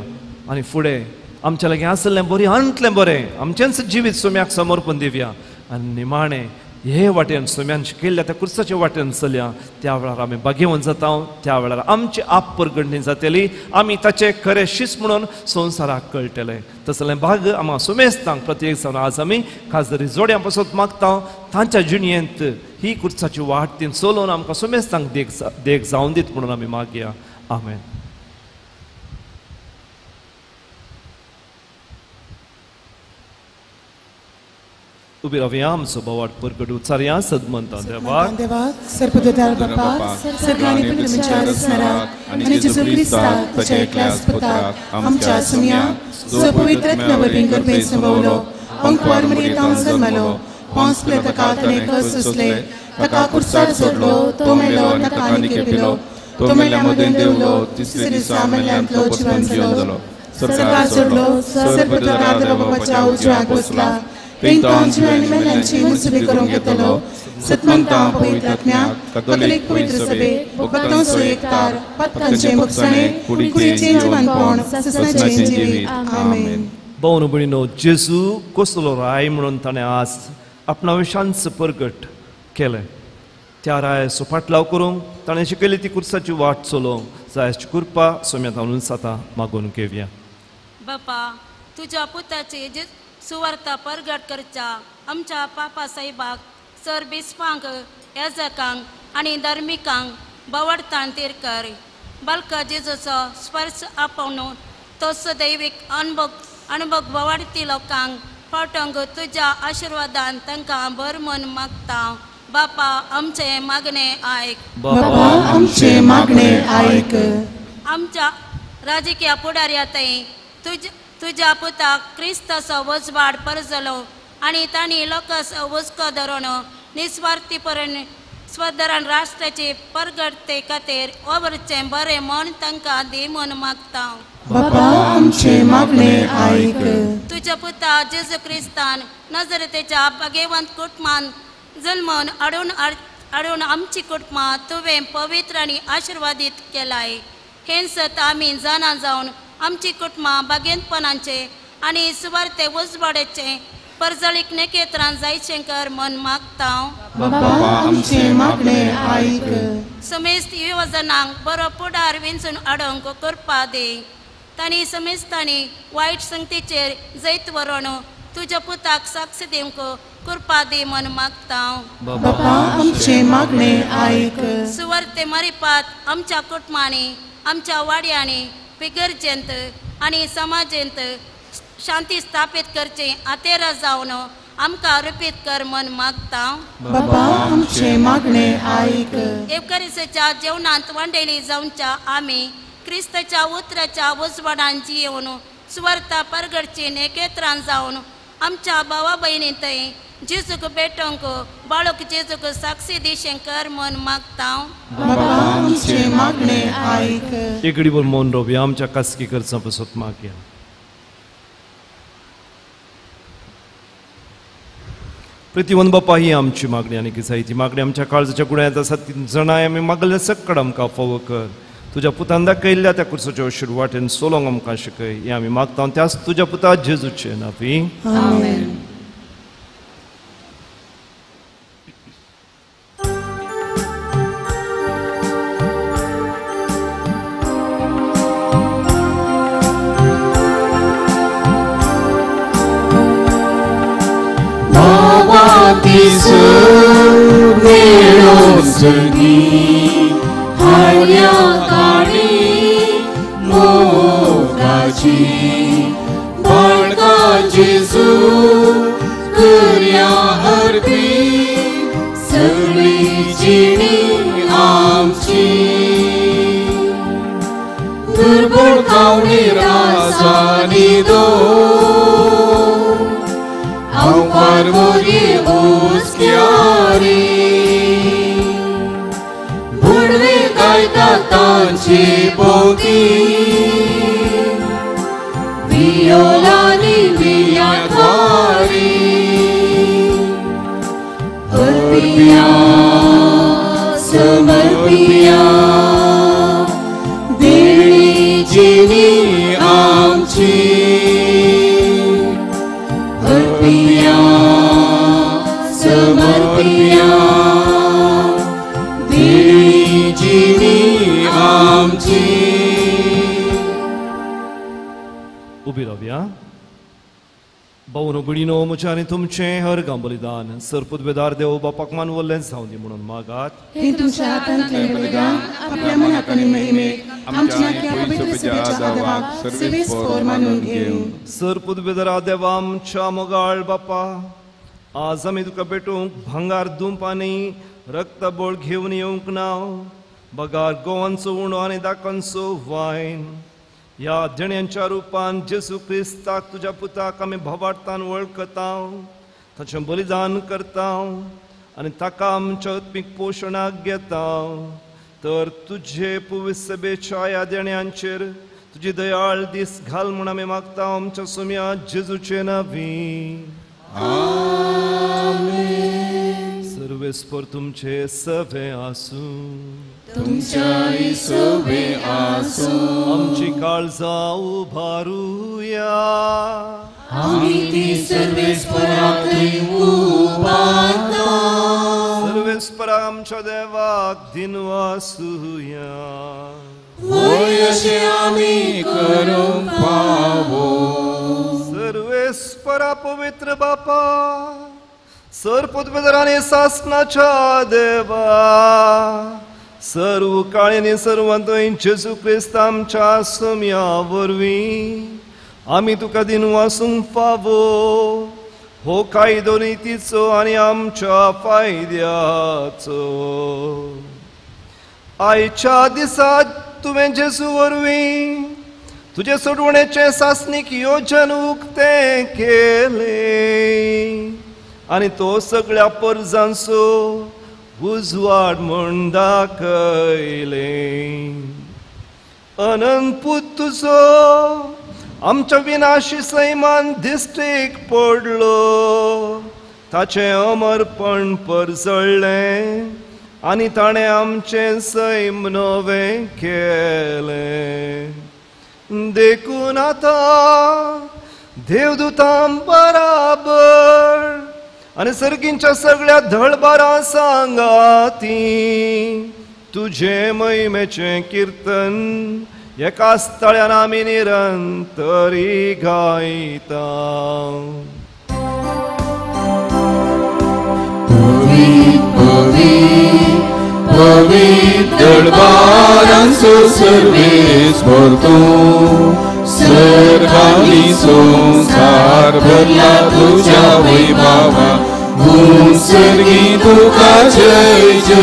आनी फुडें आमच्या लागीं आसलें बरें अंतलें बरें आमचेंच जिवीत सोम्याक समर्पण दिवया. आनी निमाणें हे वाटेन सोम्यान शिकयल्ल्या त्या कुर्साचे वाटेन चलया. त्या वेळार आमी भाग्यवंत जाता, त्या वेळार आमची आपरगडणी जातली, आमी ताचे खरे शीस म्हणून संवसाराक कळटले. तसलें भाग आमकां सुमेस्तांक प्रत्येक जावन आज आमी खासदारी जोड्यां पासत मागता. तांच्या जिणयेंत ही कुर्साची वाट ती चलोवन आमकां सुमेस्तांक देख जावन दीत म्हणून आमी मागया. आमेन. उबी रावया, आमचो बोवाट परगट उच्चारया. सदमंता देवाक देवाक सर्वोदर बापा सगळ्यांनी तुमच्या स्मराक आनी जेजू क्रिस्ताक ताच्या एकल्याच पुताक आमच्या सुम्या जो पवित्र आत्म्या गर्भेंत संभवलो, अंकवार मरियेंत जल्मलो, पोंस पिलाताका ताणें कश्ट सोंसले, ताका कुर्सार सोडलो, तो मेलो, ताका आनी खेपिलो, तो मेल्ल्या मदें देंवलो, तिसऱ्या दिसा मेल्ल्यांतलो जिवन जालो, स्वर्गार चडलो, सर्वोदर देवा बापाच्या उजव्याक बसला, मेल्ल्यांची मनसुबी करूंक येतलो. सतमंता पवित्र आत्म्या कथोलीक पवित्र सभे भक्तांचो एकतार पातकांचें भोगसणें कुडीचें जिवनपण ससनाचें जिवीत. आमेन. भोवन भयणीनो, जेजू कसलो राय म्हणून ताणें आज आपणा विशांच परगट केलें. त्या रायाचो फाटलाव करूंक ताणें शिकयली ती कुर्साची वाट चलोवंक जायची कृपा सोम्यात जाता मागून घेवया. बापा तुज्या पुताची सुवार्ता परगट करच्या आमच्या पापा साहेबाक सर बिस्पांक याजकांक आनी धार्मिकांक बवडतान तीर कर. बालका जेजूचो स्पर्श आपोवन तोच दैवीक अणभव बवाडती लोकांक फाटोवंक तुज्या आशिर्वादान तांकां भर मन मागता. बापा आमचें मागणें आयक. बापा आमचें मागणें आयक. आमच्या राजकीय फुडाऱ्या थंय तुज्या पुताक क्रिस्ताचो वजवाड परजलो आनी तांणी लोकांचो हुस्को धरून निस्वार्थीपरण स्वधरान राष्ट्राचे परगटते खातीर वावरचें बरें मन तांकां दी म्हूण मागता. बापा आमचें मागणें आयक. तुज्या पुता जेजू क्रिस्तान नजरेच्या भाग्यवंत कुटुंबान जल्मून हाडून आमची कुटुंबां तुवें पवित्र आनी आशिर्वादीत केलाय. हें सत आमी जाणा जावन आमची कुटुंबां भाग्यवंतपणाचे आनी सुवार्ते उजवाडाचे परजळीक नेकेत्रान जायचें कर मन मागता. बापा आमचें मागणें आयक. समेस्त युवजनांक बरो फुडार विंचून हाडूंक कृपा दी. तांणी समेस्तांनी वायट संगतीचेर जैत व्हरून तुज्या पुताक साक्ष दिवंक कृपा दी म्हण मागता. बापा आमचे मागणे आयक. सुवार्ते मरिपात आमच्या कुटुंबांनी, आमच्या वाड्यांनी, पिगर्जेंत आनी समाजेंत शांती स्थापीत करचे आतेरा जावन आमकां रुपीत कर म्हण मागता. बापा आमचे मागणे आयक. एवकरिसाच्या जेवणांत वांडेली जावच्या आमी क्रिस्ताच्या उतराच्या उजवाडान जियेवन सुवार्ता परगडची नेकेत्रान जावन आमच्या भावा भयणी थंय जेजूक भेटोवंक बाळक जेजूक साक्षी दिशें कर म्हण मागता. बापा आमचे मागणे आयक. एकडीवर मौन रावया, आमच्या खासगी खर्चा पासत मागया. प्रतिवन बापा, ही आमची मागणी आनी किसाय ती मागणी आमच्या काळजाच्या गुण्यात आसा ती जणाय आमी मागल्या सकड आमकां फावो कर. तुज्या पुतान दाखयल्ल्या त्या कुर्साच्या अशीर वाटेन सोलोंक आमकां शिकय, हें आमी मागता त्याच तुज्या पुता जेजूचे नांवी. आमेन. उबी रावया. भावनो भयणीनो, म्हजें आनी तुमचें हर गांव बलिदान सरपुतबेदार देव बापाक मानवल्लें जावं दी म्हणून मागात. हें तुमच्या हातांतलें बलिदान आपल्या मनाक आनी महिमेक आमच्या पवित्र सभेच्या आदाराक सर्वेस्पोर मानून घेवं. सरपुतबेदारा देवा आमच्या मोगाळ बापा, आज आमी तुका भेटूंक भांगार दुंप आनी रक्तबोळ घेवन येवंक ना, बगार गोवांचो उणो आनी दाकांचो वायन. ह्या देण्यांच्या रुपान जेजू क्रिस्ताक तुज्या पुताक आमी भावार्थान वळखता, ताचें बलिदान करता आनी ताका आमच्या आत्मीक पोशणाक घेता. तर तुजे पवित्र सभेच्या ह्या देण्यांचेर तुजी दयाळ दीस घाल म्हूण आमी मागता आमच्या सुम्या जेजूचे नांवी. आमेन. सर्वेस्पर तुमचे सवे आसूं. तुमच्याय सवे आसूं. आमची काळजां उबारुया. आमी ती सर्वेस्पराकय उबारता. सर्वेस्परा आमच्या देवाक दिनवासुया. वय अशें आमी करूंक फावो. सर्वेस्परा पवित्र बापा, सरपुतबेदार आनी सासणाच्या देवा, सर्व काळीनी सर्वांतय जेजू क्रिस्त आमच्या सोम्या वरवीं आमी तुका दिनवासूंक फावो. हो कायदो नितीचो आनी आमच्या फायद्याचो. आयच्या दिसा तुवें जेजू वरवीं तुजे सोडवणेचें सासणीक योजन उक्तें केलें आनी तो सगळ्या परजांचो उजवाड म्हूण दाखयलें. अनंत पूत तुजो आमच्या विनाशी सैमान दिश्टीक पडलो, ताचें अमरपण परजळ्ळें आनी ताणें आमचें सैम नवें केलें. देखून आतां देवदूतां बराबर आनी सर्गींच्या सगळ्या धळबारां सांगाती तुजें महिमेचें किर्तन एकाच ताळ्यान आमी निरंतरी गायता. दरबारांचो सर्वेस्पर तूं, सर्गांनी संवसार भरला तुज्या वैभवा, सर्गी तुका जय जय.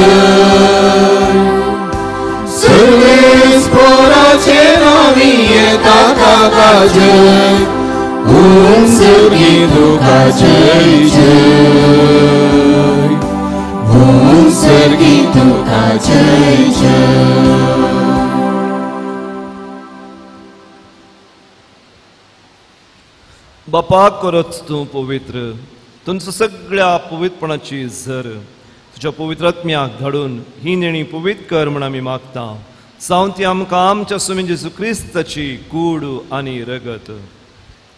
सर्वेस्पराचे नांवी येता ताका जय, सर्गी तुका जय जय, सर्गी तुका जय जय. बापा करत तूं पवित्र, तुमचो सगळ्या पवित्रपणाची झर तुज्या पवित्र आत्म्याक धाडून ही नेणी पवित्र कर म्हण आमी मागता. जावन ती आमकां आमच्या स्वामी जेजू क्रिस्ताची कूड आनी रगत.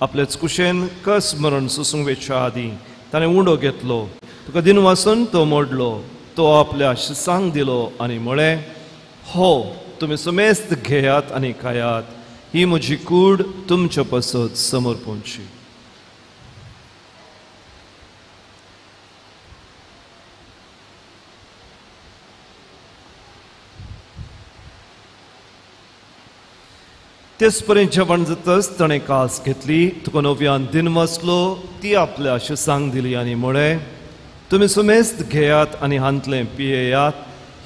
आपलेच कुशेन कस मरण सोसूंक वेच्या आदीं ताणें उंडो घेतलो, तुका दिन वासून तो मोडलो, तो आपल्या शिसांक दिलो आनी म्हळें, हो तुमी सुमेस्त घेयात आनी खायात, ही म्हजी कूड तुमच्या पासत समर्पणची. तेच पर्यंत जेवण जातच ताणें कास घेतली, तुका नव्यान दिन वाचलो, ती आपल्या शिसांक दिली आनी म्हळें, तुमी सुमेस्त घेयात आनी हांतलें पियेयात,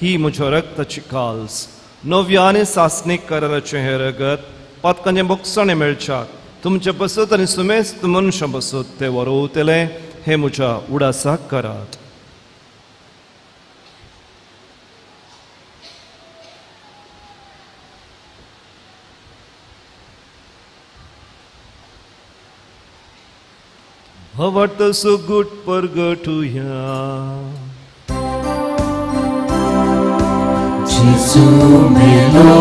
ही म्हज्या रक्ताची काल्स, नव्या आनी सासणीक कराराचें हें रगत पातकांचें बोगसाणें मेळच्याक तुमचे बसत आनी सुमेस्त मनशां बसत तें वरोवतलें, हें म्हज्या उडासाक करात. भवार्थ सुगूट परगटुया. जेजू मेलो,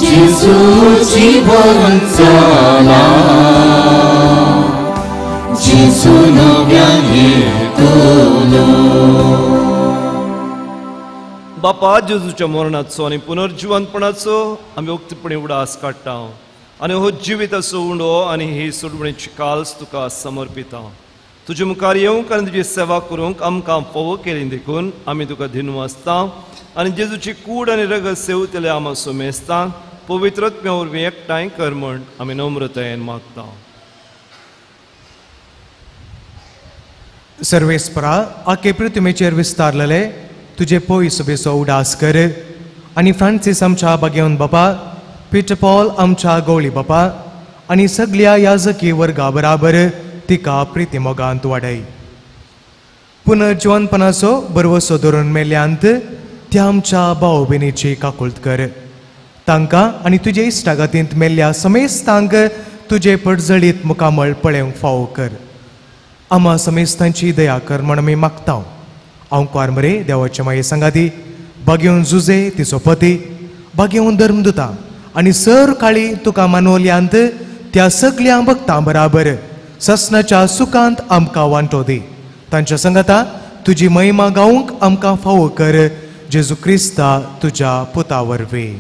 जेजू जीवन जाला, जेजू नव्यान येतलो. बापा जेजूच्या मरणाचो आनी पुनर्जिवनपणाचो आमी उक्तेपणी उडास काडटा आनी हो जिविताचो उंडो आनी ही सोडवणेची काल्स तुका समर्पिता. तुजे मुखार येवंक आनी तुजी सेवा करूंक आमकां फावो केली देखून आमी तुका धिनवासता आनी जेजूची कूड आनी रगत सेवतले आमा सुमेस्ता पवित्र आत्म्या वरवीं एकठांय कर म्हण आमी नम्रतायेन मागता. सर्वेस्परा आखे पृथ्वीचेर विस्तारलेले तुजे पयस बेसो उडास कर आनी फ्रांसीस आमच्या बागेवन बापा, पीटर पॉल आमच्या गवळी बापा आनी सगळ्या याजकी वर्गा बराबर तिका प्रिती मोगांत वाडय. पुनर्जिवनपणाचो बरवसो धरून मेल्यांत त्या आमच्या भाव भयणीची काकुळट कर, तांकां आनी तुजे इश्टागतींत मेल्ल्या समेस्तांक तुजे पडजळीत मुखामळ पळोवंक फावो कर. आमा समेस्तांची दया कर म्हण आमी मागता. हांव कुवार मरे देवाचे माये सांगाती बागेवन जुजे तिचो पती, बागेवन धर्मदुता आनी सर काळी तुका मानवल्यांत त्या सगल्या भक्तां बराबर ससनाच्या सुखांत आमकां वांटो दी. तांच्या संगता तुजी महिमा गावंक आमकां फावो कर, जेजू क्रिस्ता तुज्या पुता वरवीं.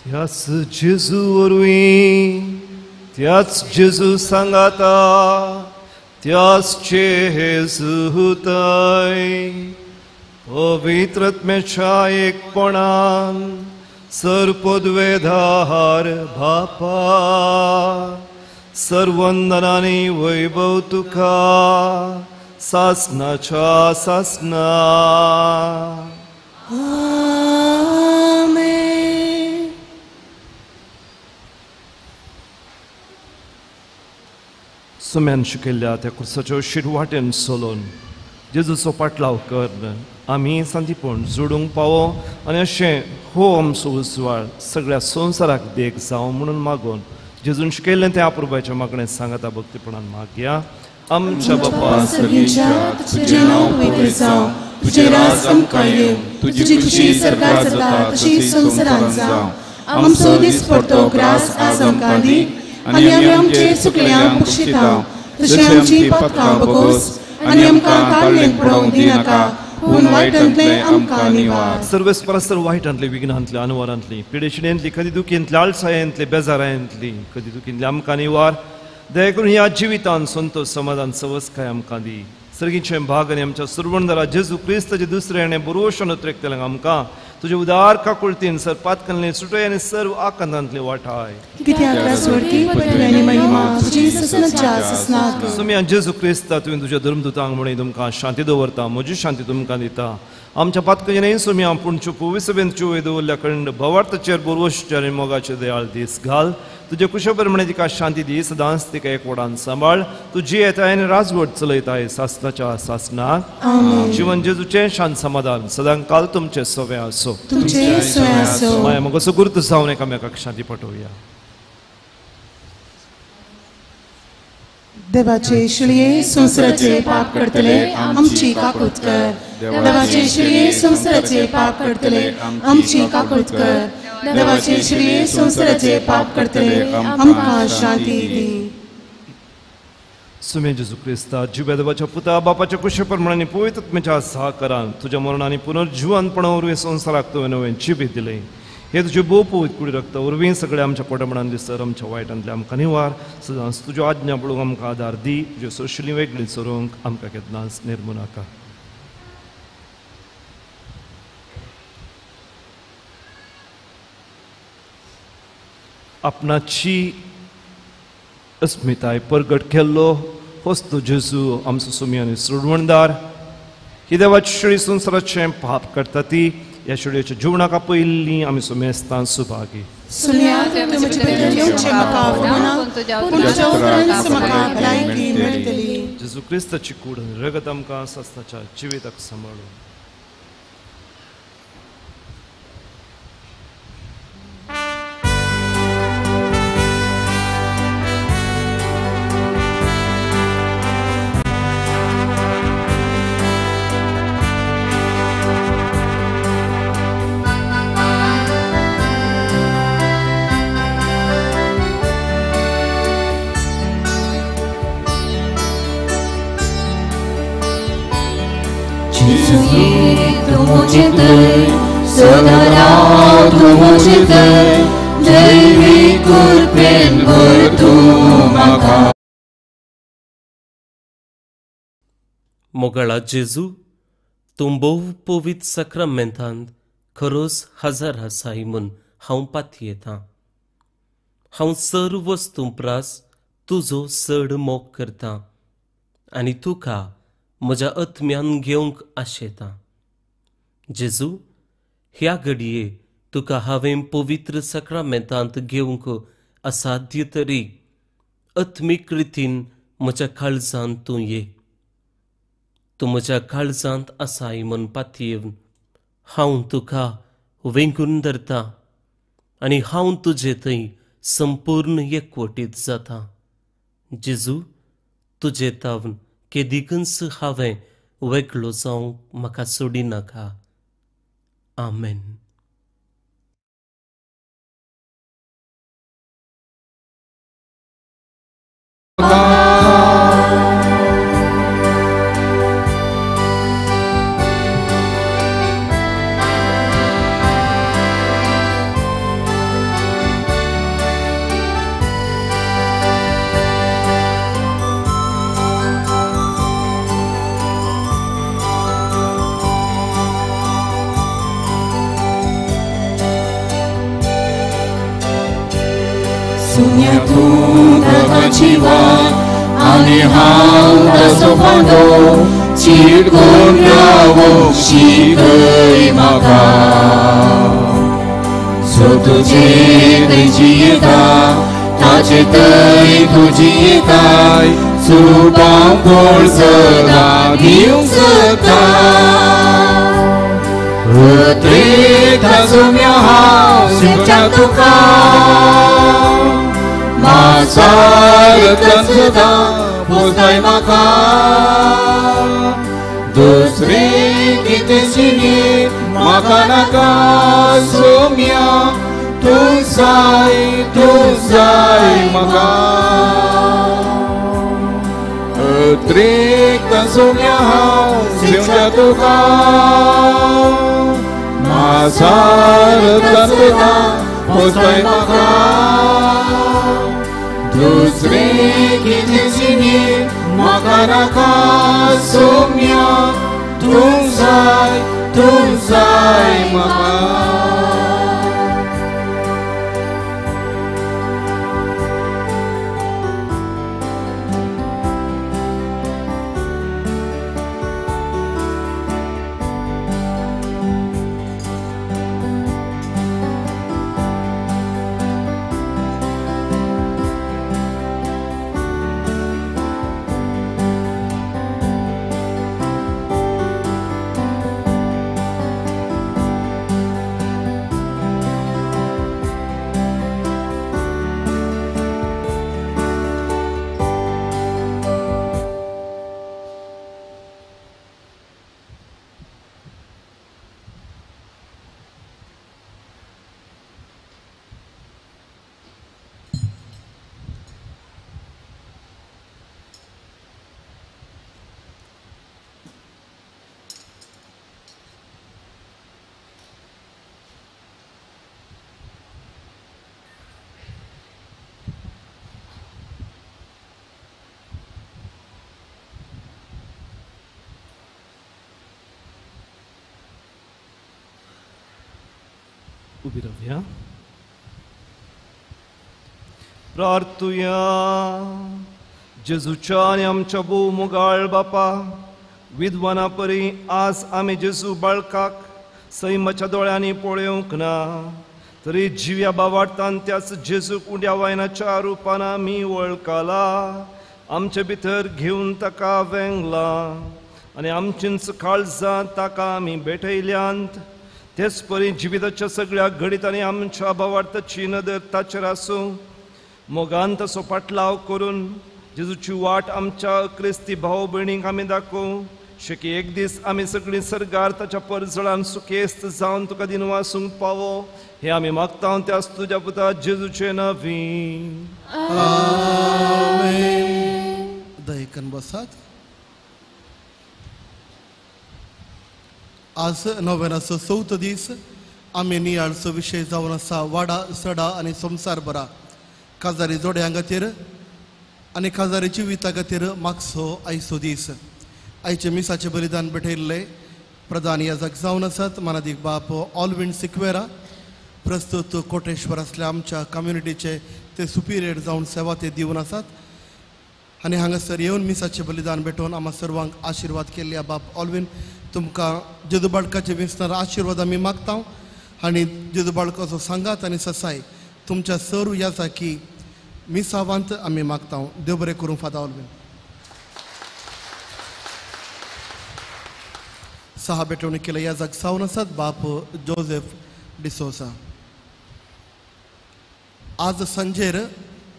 त्याच जेजू वरवीं, त्याच जेजू सांगाता, त्याच जेजूताय पवित्र आत्म्याच्या एकपणान सर्पद्वेधार बापा सर्वंदनानी वैभव तुका सासनाच्या सासना. आमेन. सुम्यान शिकयल्ल्या त्या कुर्साच्यो शिरवाटेन सोलोन जेजूचो पाटलाव कर आमी सांतीपण जोडूंक पावो आनी अशें हो आमचो उजवाड सगळ्या संवसाराक देख जावं म्हणून मागून जेजून शिकयल्लें तें अपुरबायच्या मागणें सांगाता भक्तीपणान मागया. आमच्या बापा सर्गेच्या, तुजें नांव पवित्र जावं, तुजें राज आमकां येवं, तुजी खुशी स्वर्गार जाता तशी संवसारांत जावं. आमचो दिसपडतो ग्रास आज आमकां दी आनी आमी आमचे चुकल्यांक बक्षिता तशें आमची पातकां बगोस आनी आमकां ताळ्ळेंत पडोवंक दिनाका, पूण वायटांतलें आमकां निवार. सर्वेस्परासर वायटांतली, विघ्नांतली, अनवरांतली, पिडेशिणेंतली, कदी दुखींतली, आळसायेंतली, बेजारायेंतली, कदी दुखींतली आमकां निवार. दया करून ह्या जिवितान संतोश समाधान सवसकाय आमकां दी. सर्गीचें भाग आनी आमच्या सुरवणदारा जेजू क्रिस्ताचे दुसरे आनी बरोवशन उतरेकतल्यांक आमकां तुजे उदार काकुळतीन सर पातकांतले सुटय आनी सर्व आकांतांतले वाटाय. सुम्या जेजू क्रिस्ता तुवें तुज्या धर्मदूतांक म्हणून तुमकां शांती दवरता, म्हजी शांती तुमकां दिता. आमच्या पातकांचे न्हय सुम्या पूण चुपविसबेन चुवे दवरल्या कंड भवार्थाचेर बोरवशचेर आनी मोगाचे दयाळ दीस घाल. तुजे कुशप्रमाणे तिका शांती दी, सदांच तिका एकवटान सांबाळ. तूं जियेताय आनी राजवट चलयताय सासनाच्या सासनाक. जिवन जेजूचें शांत समाधान सदां काल तुमचें सवें आसो. माया मगो गुर्त जावन एकामेकाक शांती पाठोवया. देवाचे शिळये संवसाराचे पाप करतले आमची काकूत कर. देवाचे शिळये संवसाराचे पाप करतले आमची काकूत कर. देवाचे शिळये संवसाराचे पाप करतले आमकां शांती दी. सुमे जेजू क्रिस्ता जिव्या देवाच्या पुता बापाच्या कुशप्रमाणे पवित्र आत्म्याच्या सहकारान तुज्या मरणान पुनर्जिवनपणा वरवीं संवसाराक तुवें नवें जिवीत दिलें. हे तुजे भोव पवित्र कुडी रक्त वरवीं सगळे आमच्या पोटामणांतले सर आमच्या वायटांतले आमकां निवार. सदांच तुज्यो आज्ञा पळोवंक आमकां आदार दी. तुज्यो सोशली वेगळी सरोवंक आमकां केन्नाच निर्मू नाका. आपणाची अस्मिताय परगट केल्लो होच तो जेजू आमचो सुमी आनी सोडवणदार. ही देवाची शेळी संवसाराचें पाप करता ती ह्या शेळयेच्या जिवनाक आपयिल्ली आमी सुमेस्तान सुभागी. जेजू क्रिस्ताची कूड आनी रगत आमकां सासणाच्या जिविताक सांबाळून. मोगाळा जेजू, तूं भोव पवित्र साक्रामेंतांत खरोच हजर आसाय म्हूण हांव पातयेतां. हांव सर्व वस्तूं प्रास तुजो चड मोग करतां आनी तुका म्हज्या आत्म्यान घेवंक आशेतां. जेजू, ह्या घडये तुका हांवें पवित्र साक्रामेंतांत घेवंक असाध्य तरी आत्मीक रितीन म्हज्या काळजांत तूं ये. तूं म्हज्या काळजांत आसाय म्हूण पातयेवन हांव तुका वेंगून धरतां आनी हांव तुजे थंय संपूर्ण एकवटीत जाता. जेजू, तुजे तावन केदिकूच हांवें वेगळो जावंक म्हाका सोडिनाका. आमेन. आनी हांव ताचो फांदो चिटकून रावूंक शिकय म्हाका. सो तुजे थंय जियेता ताचे थंय तूं जियेताय, सुखां कोण सदां दिवंक सोदता. उतरेता सोम्या हांव शिकच्या तुका म्हासारतन सदां पोसताय म्हाका. दुसरी कितें शिनी म्हाका नाका सोम्या, तूं जाय तूं जाय म्हाका. उतरेता सोम्या हांव शिकच्या तुका म्हासारतन सदां पोसताय म्हाका. दुसरे कितेंची म्हाका नाका सोम्या तूं जाय तूं जाय म्हाका. उबी रावया. प्रार्थुया. जेजूच्या आनी आमच्या भोव मोगाळ बापा, विद्वाना परी आज आमी जेजू बाळकाक सैमाच्या दोळ्यांनी पळोवंक ना, तरी जिव्या बावार्तान त्याच जेजूक उंड्या वायनाच्या रुपान आमी वळखला. आमचे भितर घेवन ताका वेंगला आनी आमचींच काळजां ताका आमी भेटयल्यांत. तेच परी जिविताच्या सगळ्या घडितांनी आमच्या भावार्थाची नदर ताचेर आसूं. मोगान तसो पाटलाव करून जेजूची वाट आमच्या क्रिस्ती भाव भयणींक आमी दाखोवं शकी एक दीस आमी सगळीं सर्गार ताच्या परजळान सुखेस्त जावन तुका दिनवासूंक पावो हे आमी मागता त्याच तुज्या पुता जेजूचे नांवी. आमेन. दयेकन बसात. आज नोवेनाचो चवथो दीस. आमी नियाळचो विशय जावन आसा वाडा सडा आनी संवसार बरा. काजारी जोड्यां खातीर आनी काजारी जिविता खातीर मागसो आयचो दीस. आयचे मिसाचें बलिदान भेटयल्ले प्रधान याजक जावन आसात मानादीक बाप ऑलविन सिक्वेरा. प्रस्तुत कोटेश्वर आसल्या आमच्या कम्युनिटीचे ते सुपिरियर जावन सेवा ते दिवन आसात आनी हांगासर येवन मिसाचें बलिदान भेटोवन आमकां सर्वांक आशिर्वाद केल्ल्या बाप ऑलविन तुमकां जेजू बाळकाचे विसणार आशिर्वाद आमी मागता आनी जेजू बाळकाचो सांगात आनी ससाय तुमच्या सर्व याजाकी मिसावांत आमी मागता. देव बरें करूं फादर ऑलविन. सहा भेटवणी केल्या याजाक जावन आसात बाप जोझेफ डिसोसा. आज सांजेर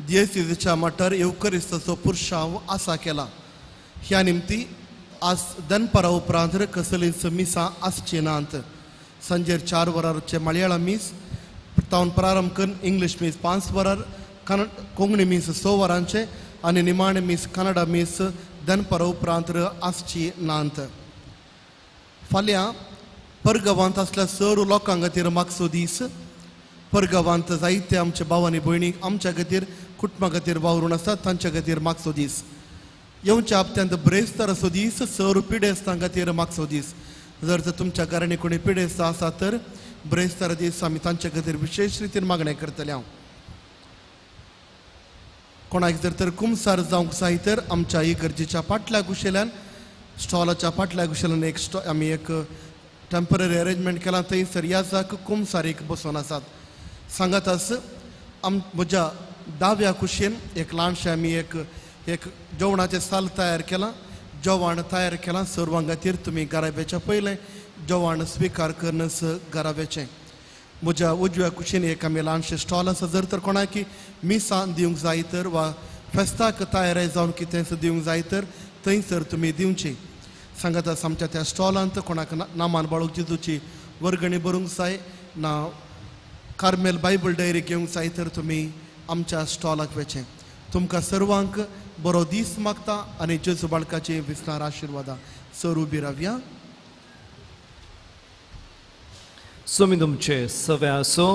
दियेसीच्या मठार येवकरिस्ताचो पुरशांव आसा केला. ह्या निमती आज दनपारा उपरांत कसलींच मिसां आसची नात. सांजेर 4 वरांचे मलयाळम मीस तावन प्रारंभ करून इंग्लीश मीस 5 वरार, कोंकणी मीस 6 वरांचे आनी निमाणें मीस कन्नडा मीस दनपारा उपरांत आसची नात. फाल्यां परगांवांत आसल्या सर्व लोकां खातीर मागसो दीस. परगांवांत जायते आमचे भाव आनी भयणी आमच्या खातीर कुटुंबा खातीर वावरून आसात तांच्या खातीर मागसो दीस. येवच्या हप्त्यांत ब्रेस्ताराचो दीस सर्व पिडेस्तां खातीर मागसो दीस. जर तर तुमच्या घरांनी कोणी पिडेस्त आसा तर ब्रेस्तार दीस आमी तांच्या खातीर विशेश रितीन मागणें करतले. हांव कोणाक जर तर कुमसार जावंक जाय तर आमच्या इगर्जेच्या फाटल्या कुशेल्यान स्टॉलाच्या फाटल्या कुशेल्यान एक आमी एक टेम्पररी अरेंजमेंट केलां थंयसर याजाक कुमसारीक बसोवन आसात. सांगात आस म्हज्या दाव्या कुशीन एक ल्हानशें आमी एक एक जेवणाचें साल तयार केलां. जेवण तयार केलां सर्वां खातीर तुमी घराब्याच्या पयलें जेवण स्विकार करनच घराब्याचें. म्हज्या उजव्या कुशीन एक आमी ल्हानशें स्टॉल आसा. जर तर कोणाक मिसां दिवंक जाय तर वा फेस्ताक तयारी जावन कितेंच दिवंक जाय तर थंयसर तुमी दिवची. सांगात आसा आमच्या त्या स्टॉलांत कोणाक नामान बाळूक जेजूची वर्गणी भरूंक जाय ना कार्मेल बायबल डायरी घेवंक जाय तर तुमी आमच्या स्टॉलाक वचें. तुमकां सर्वांक बरो दीस मागता आनी जेजू बाळकाचे विसणार आशिर्वादा. सर उबी रावया. स्वामी तुमचे सवे आसो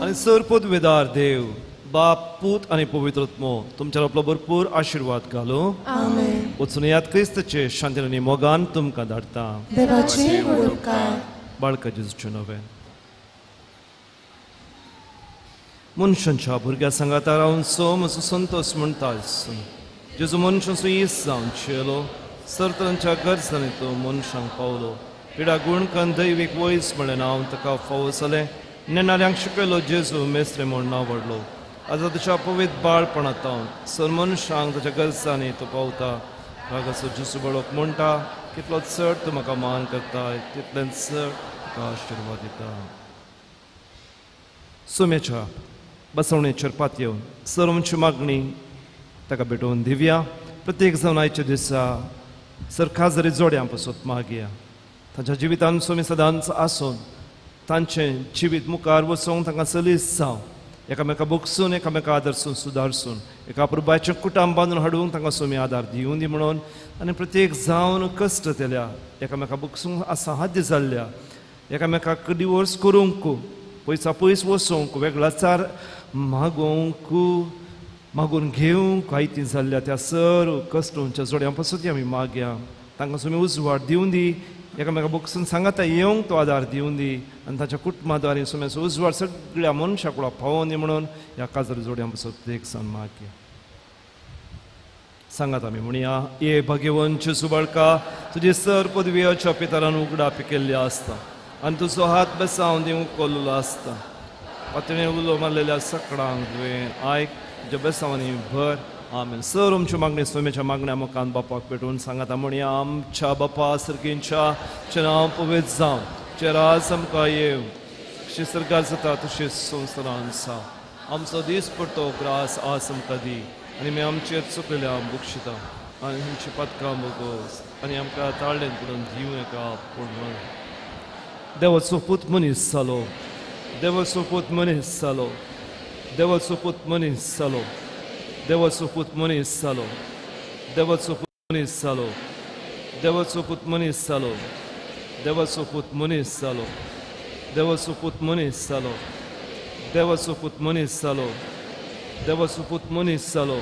आनी सर पदवेदार देव बाप पूत आनी पवित्र आत्मो तुमच्या आपलो भरपूर आशिर्वाद घालूं. आमेन. वचून याद क्रिस्ताचे शांतीन आनी मोगान तुमकां धाडटा. देवाचे व्हड उपकार. बाळका जेजूचें नवें मनशांच्या भुरग्या सांगाता रावन सो म्हजो संतोष म्हणटा. जेजू मनशांचो इस जावन चेलो सरतरांच्या गरजांनी तो मनशांक पावलो. पिडा गुणकन दैवीक वयस म्हणलें नांव ताका फावो जालें. नेणाऱ्यांक शिकयलो जेजू मेस्त्रे म्हूण नांव व्हडलो. आतां ताच्या पवित्र बाळपणांत सर मनशांक ताच्या गरजांनी तो पावता. रागाचो जेजू बाळक म्हणटा कितलो चड तूं म्हाका मान करता तितलें चड तुका आशिर्वाद दिता. सुमेच्या बसवणेचेर पातयेवन सर्वांची मागणी ताका भेटोवन दिवया. प्रत्येक जावन आयच्या दिसा सर खाजरी जोड्यां पसत मागया. तांच्या जिवितान स्वामी सदांच आसून तांचें जिवीत मुखार वचूंक तांकां सलीस जावं. एकामेका बोगसून एकामेका आदर्सून सुदारसून एका प्रभाचें कुटाम बांदून हाडूंक तांकां स्वामी आदार दिवूं दी म्हणून. आनी प्रत्येक जावन कश्ट केल्या एकामेका बोगसूंक असाहाद्य जाल्ल्या एकामेकाक डिवोर्स करूंक पयसा पयस वचूंक वेगळाचार मागोवंक मागून घेवंक आयती जाल्ल्या त्या सर कश्टांच्या जोड्यां पासून आमी मागया. तांकां स्वामी उजवाड दिवूं दी. एकामेका बोगसून सांगाता येवंक तो आदार दिवूं दी आनी ताच्या कुटुंबा द्वारे स्वामीचो उजवाड सगळ्या मनशा कुळाक पावोवन दी म्हणून ह्या काजर जोड्यां पासून प्रत्येक जाण मागया. सांगात आमी म्हणया. ये भगवंत जेजू बाळका तुजी सर पदवीच्या पितरान उगडापी केल्ली आसता आनी तुजो हात बेसावन दिवंक कोल्लो आसता. पातळें उलो मारलेल्या सकडांक तुवें आयक तुज्या बेसांवांनी भर. आमेन. सर आमच्यो मागण्यो स्वामीच्या मागण्या मुखान बापाक पेटोवन सांगाता म्हणया. आमच्या बापा सर्गींच्या तुजें नांव पवित्र जावं, तुजें राज आमकां येवं, जशें सर्गार जाता तशें संवसारांत जावं. आमचो दीस पडटो ग्रास आज आमकां दी आनी आमी आमचेर चुकलेल्या बक्षिता आनी आमची पातकां बोगोस आनी आमकां ताळ्ळेन पडून दिवं नाका. पूण देवाचो पूत मनीस जालो, देवाचो पूत मनीस जालो, देवाचो पूत मनीस जालो, देवाचो पूत मनीस जालो, देवाचो पूत मनीस जालो, देवाचो पूत मनीस जालो, देवाचो पूत मनीस जालो, देवाचो पूत मनीस जालो, देवाचो पूत मनीस जालो, देवाचो पूत मनीस जालो,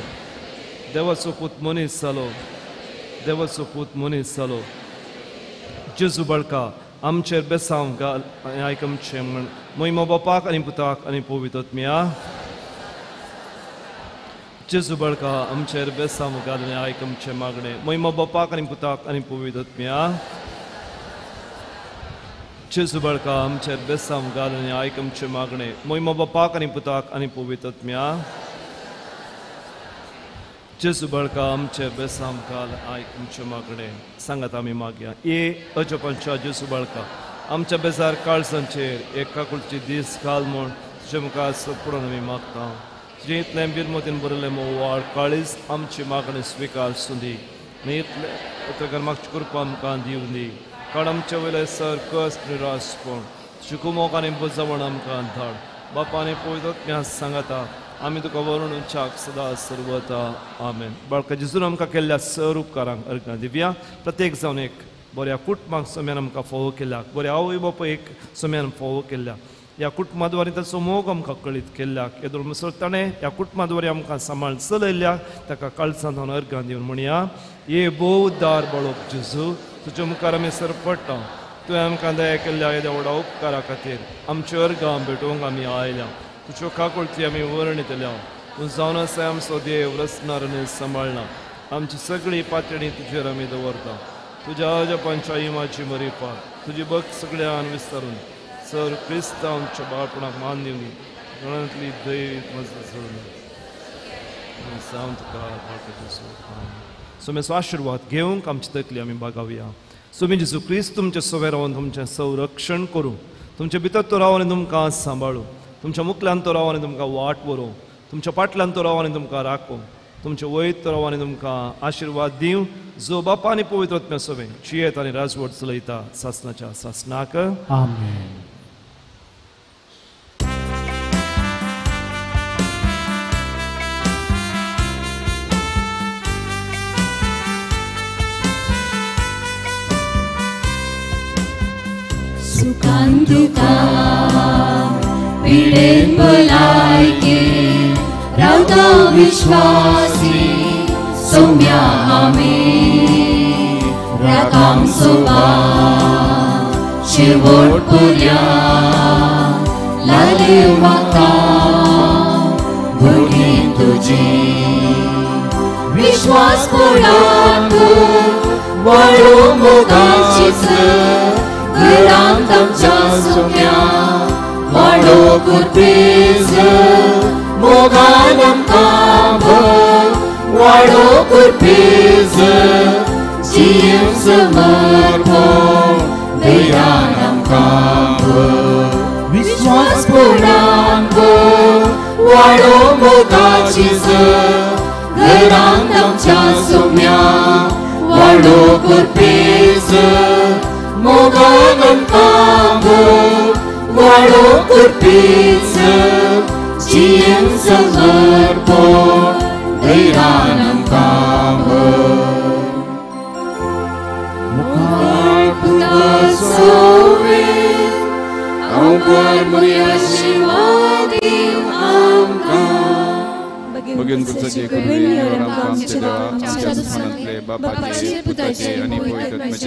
देवाचो पूत मनीस जालो, देवाचो पूत मनीस जालो. जेजू बाळका आमचेर बेसांव घाल आनी आयक आमचें म्हण. मोहिमा बापाक आनी पुताक आनी पवित्र आत्म्या. जेजू बाळका आमचेर बेसांव घाल आनी आयक आमचें मागणें. मोहिमा बापाक आनी पुताक आनी पवित्र आत्म्या. जेजू बाळका आमचेर बेसांव घाल आनी आयक आमचें मागणें. मोहिमा बापाक आनी पुताक आनी पवित्र आत्म्या. जेजू बाळका आमचेर बेसांव घाल आयक आमचें मागणें. सांगात आमी मागया. ए अजपांच्या जेजू बाळका आमच्या बेजार काळजांचेर एक काकुळची दीस घाल म्हूण तुजे मुखार सपडून आमी मागता. तुजें इतलें बिरमतीन बरयलें मोवाळ काळीज आमची मागणी स्विकार सुंदी आनी इतलें उतरकार मागची कृपा आमकां दिवं दी. काड आमचे वयले सर कश्ट निराशपण तुजी कुमोक आनी बजावण आमकां धाड. बापा आनी पवित्र आत्म्या सांगाता आमी तुका वरून चाक सदा सर्वता. आमेन. बाळका जेजून आमकां केल्ल्या सर उपकारांक अर्घां दिवया. प्रत्येक जावन एक बऱ्या कुटुंबाक सम्यान आमकां फावो केल्या, बऱ्या आवय बापूय एक सम्यान फावो केल्या. ह्या कुटुंबा द्वारे ताचो मोग आमकां कळीत केल्ल्याक येदोळ म्हणसर ताणें ह्या कुटुंबा द्वारे आमकां सांबाळ चलयल्ल्याक ताका काळजांत हांव अर्घां दिवन म्हणया. ये भोव दार बाळोक जेजू तुज्या मुखार आमी सर पडटा. तुवें आमकां दया केल्ल्या येद्या व्हडा उपकारा खातीर आमच्यो अर्घां भेटोवंक आमी आयल्या. तुज्यो काकुळती आमी वर्णितल्या. तूं जावन आसा आमचो देव रचणार आनी सांबाळना. आमची सगळी पातळी तुजेर आमी दवरता. तुज्या अजपांच्या इमाची मरिपा तुजी भक्त सगळ्यान विस्तारून सर क्रिस्तांवच्या बाळपणाक मान दिवनी गणांतली दैवीक मजत चडून जावन तुका सोमेचो आशिर्वाद घेवंक आमची तकली आमी बागावया. सोमी जेजू क्रिस्त तुमचें सवे रावन तुमचें संरक्षण करूं. तुमचे भितर तो रावन आनी तुमकां सांबाळूं. तुमच्या मुखल्यान तो राव आनी तुमकां वाट व्हरूं. तुमच्या फाटल्यान तो राव आनी तुमकां राखूं. तुमचे वयर तो राव आनी तुमकां आशिर्वाद दिवं. जो बापा आनी पवित्र आत्म्या सवें जियेत आनी राजवट चलयता सासनाच्या सासनाक. आमेन. सुखान दुखान पिडेन भलायकेन रावता विश्वासी सोम्या आमी राकाम सोबा शेवट पुर्या लाले म्हाका भुरगीं तुजी विश्वास पडात वाडो मोगाचीच घरांत आमच्या सोम्या वाडो कुर्पेज मोगान आमकां भर वाडो कुर्पेज जीव समर्पण दयान आमकां भर विश्वास पडात वाडो मोगाचीच घरांत आमच्या सोम्या वाडो कुर्पेज मोगान आमकां भर वाडो कुर्पेज जीव समर्पण दयान आमकां भर मुखार तुका सोवे अंकुर मुर्या शिवादेव आमकां भगीन पुरसाचे कृपेन आमच्या देवा आमच्या दुस्मानांतले बापाचे पुताचे आनी पवित्र आत्म्याचे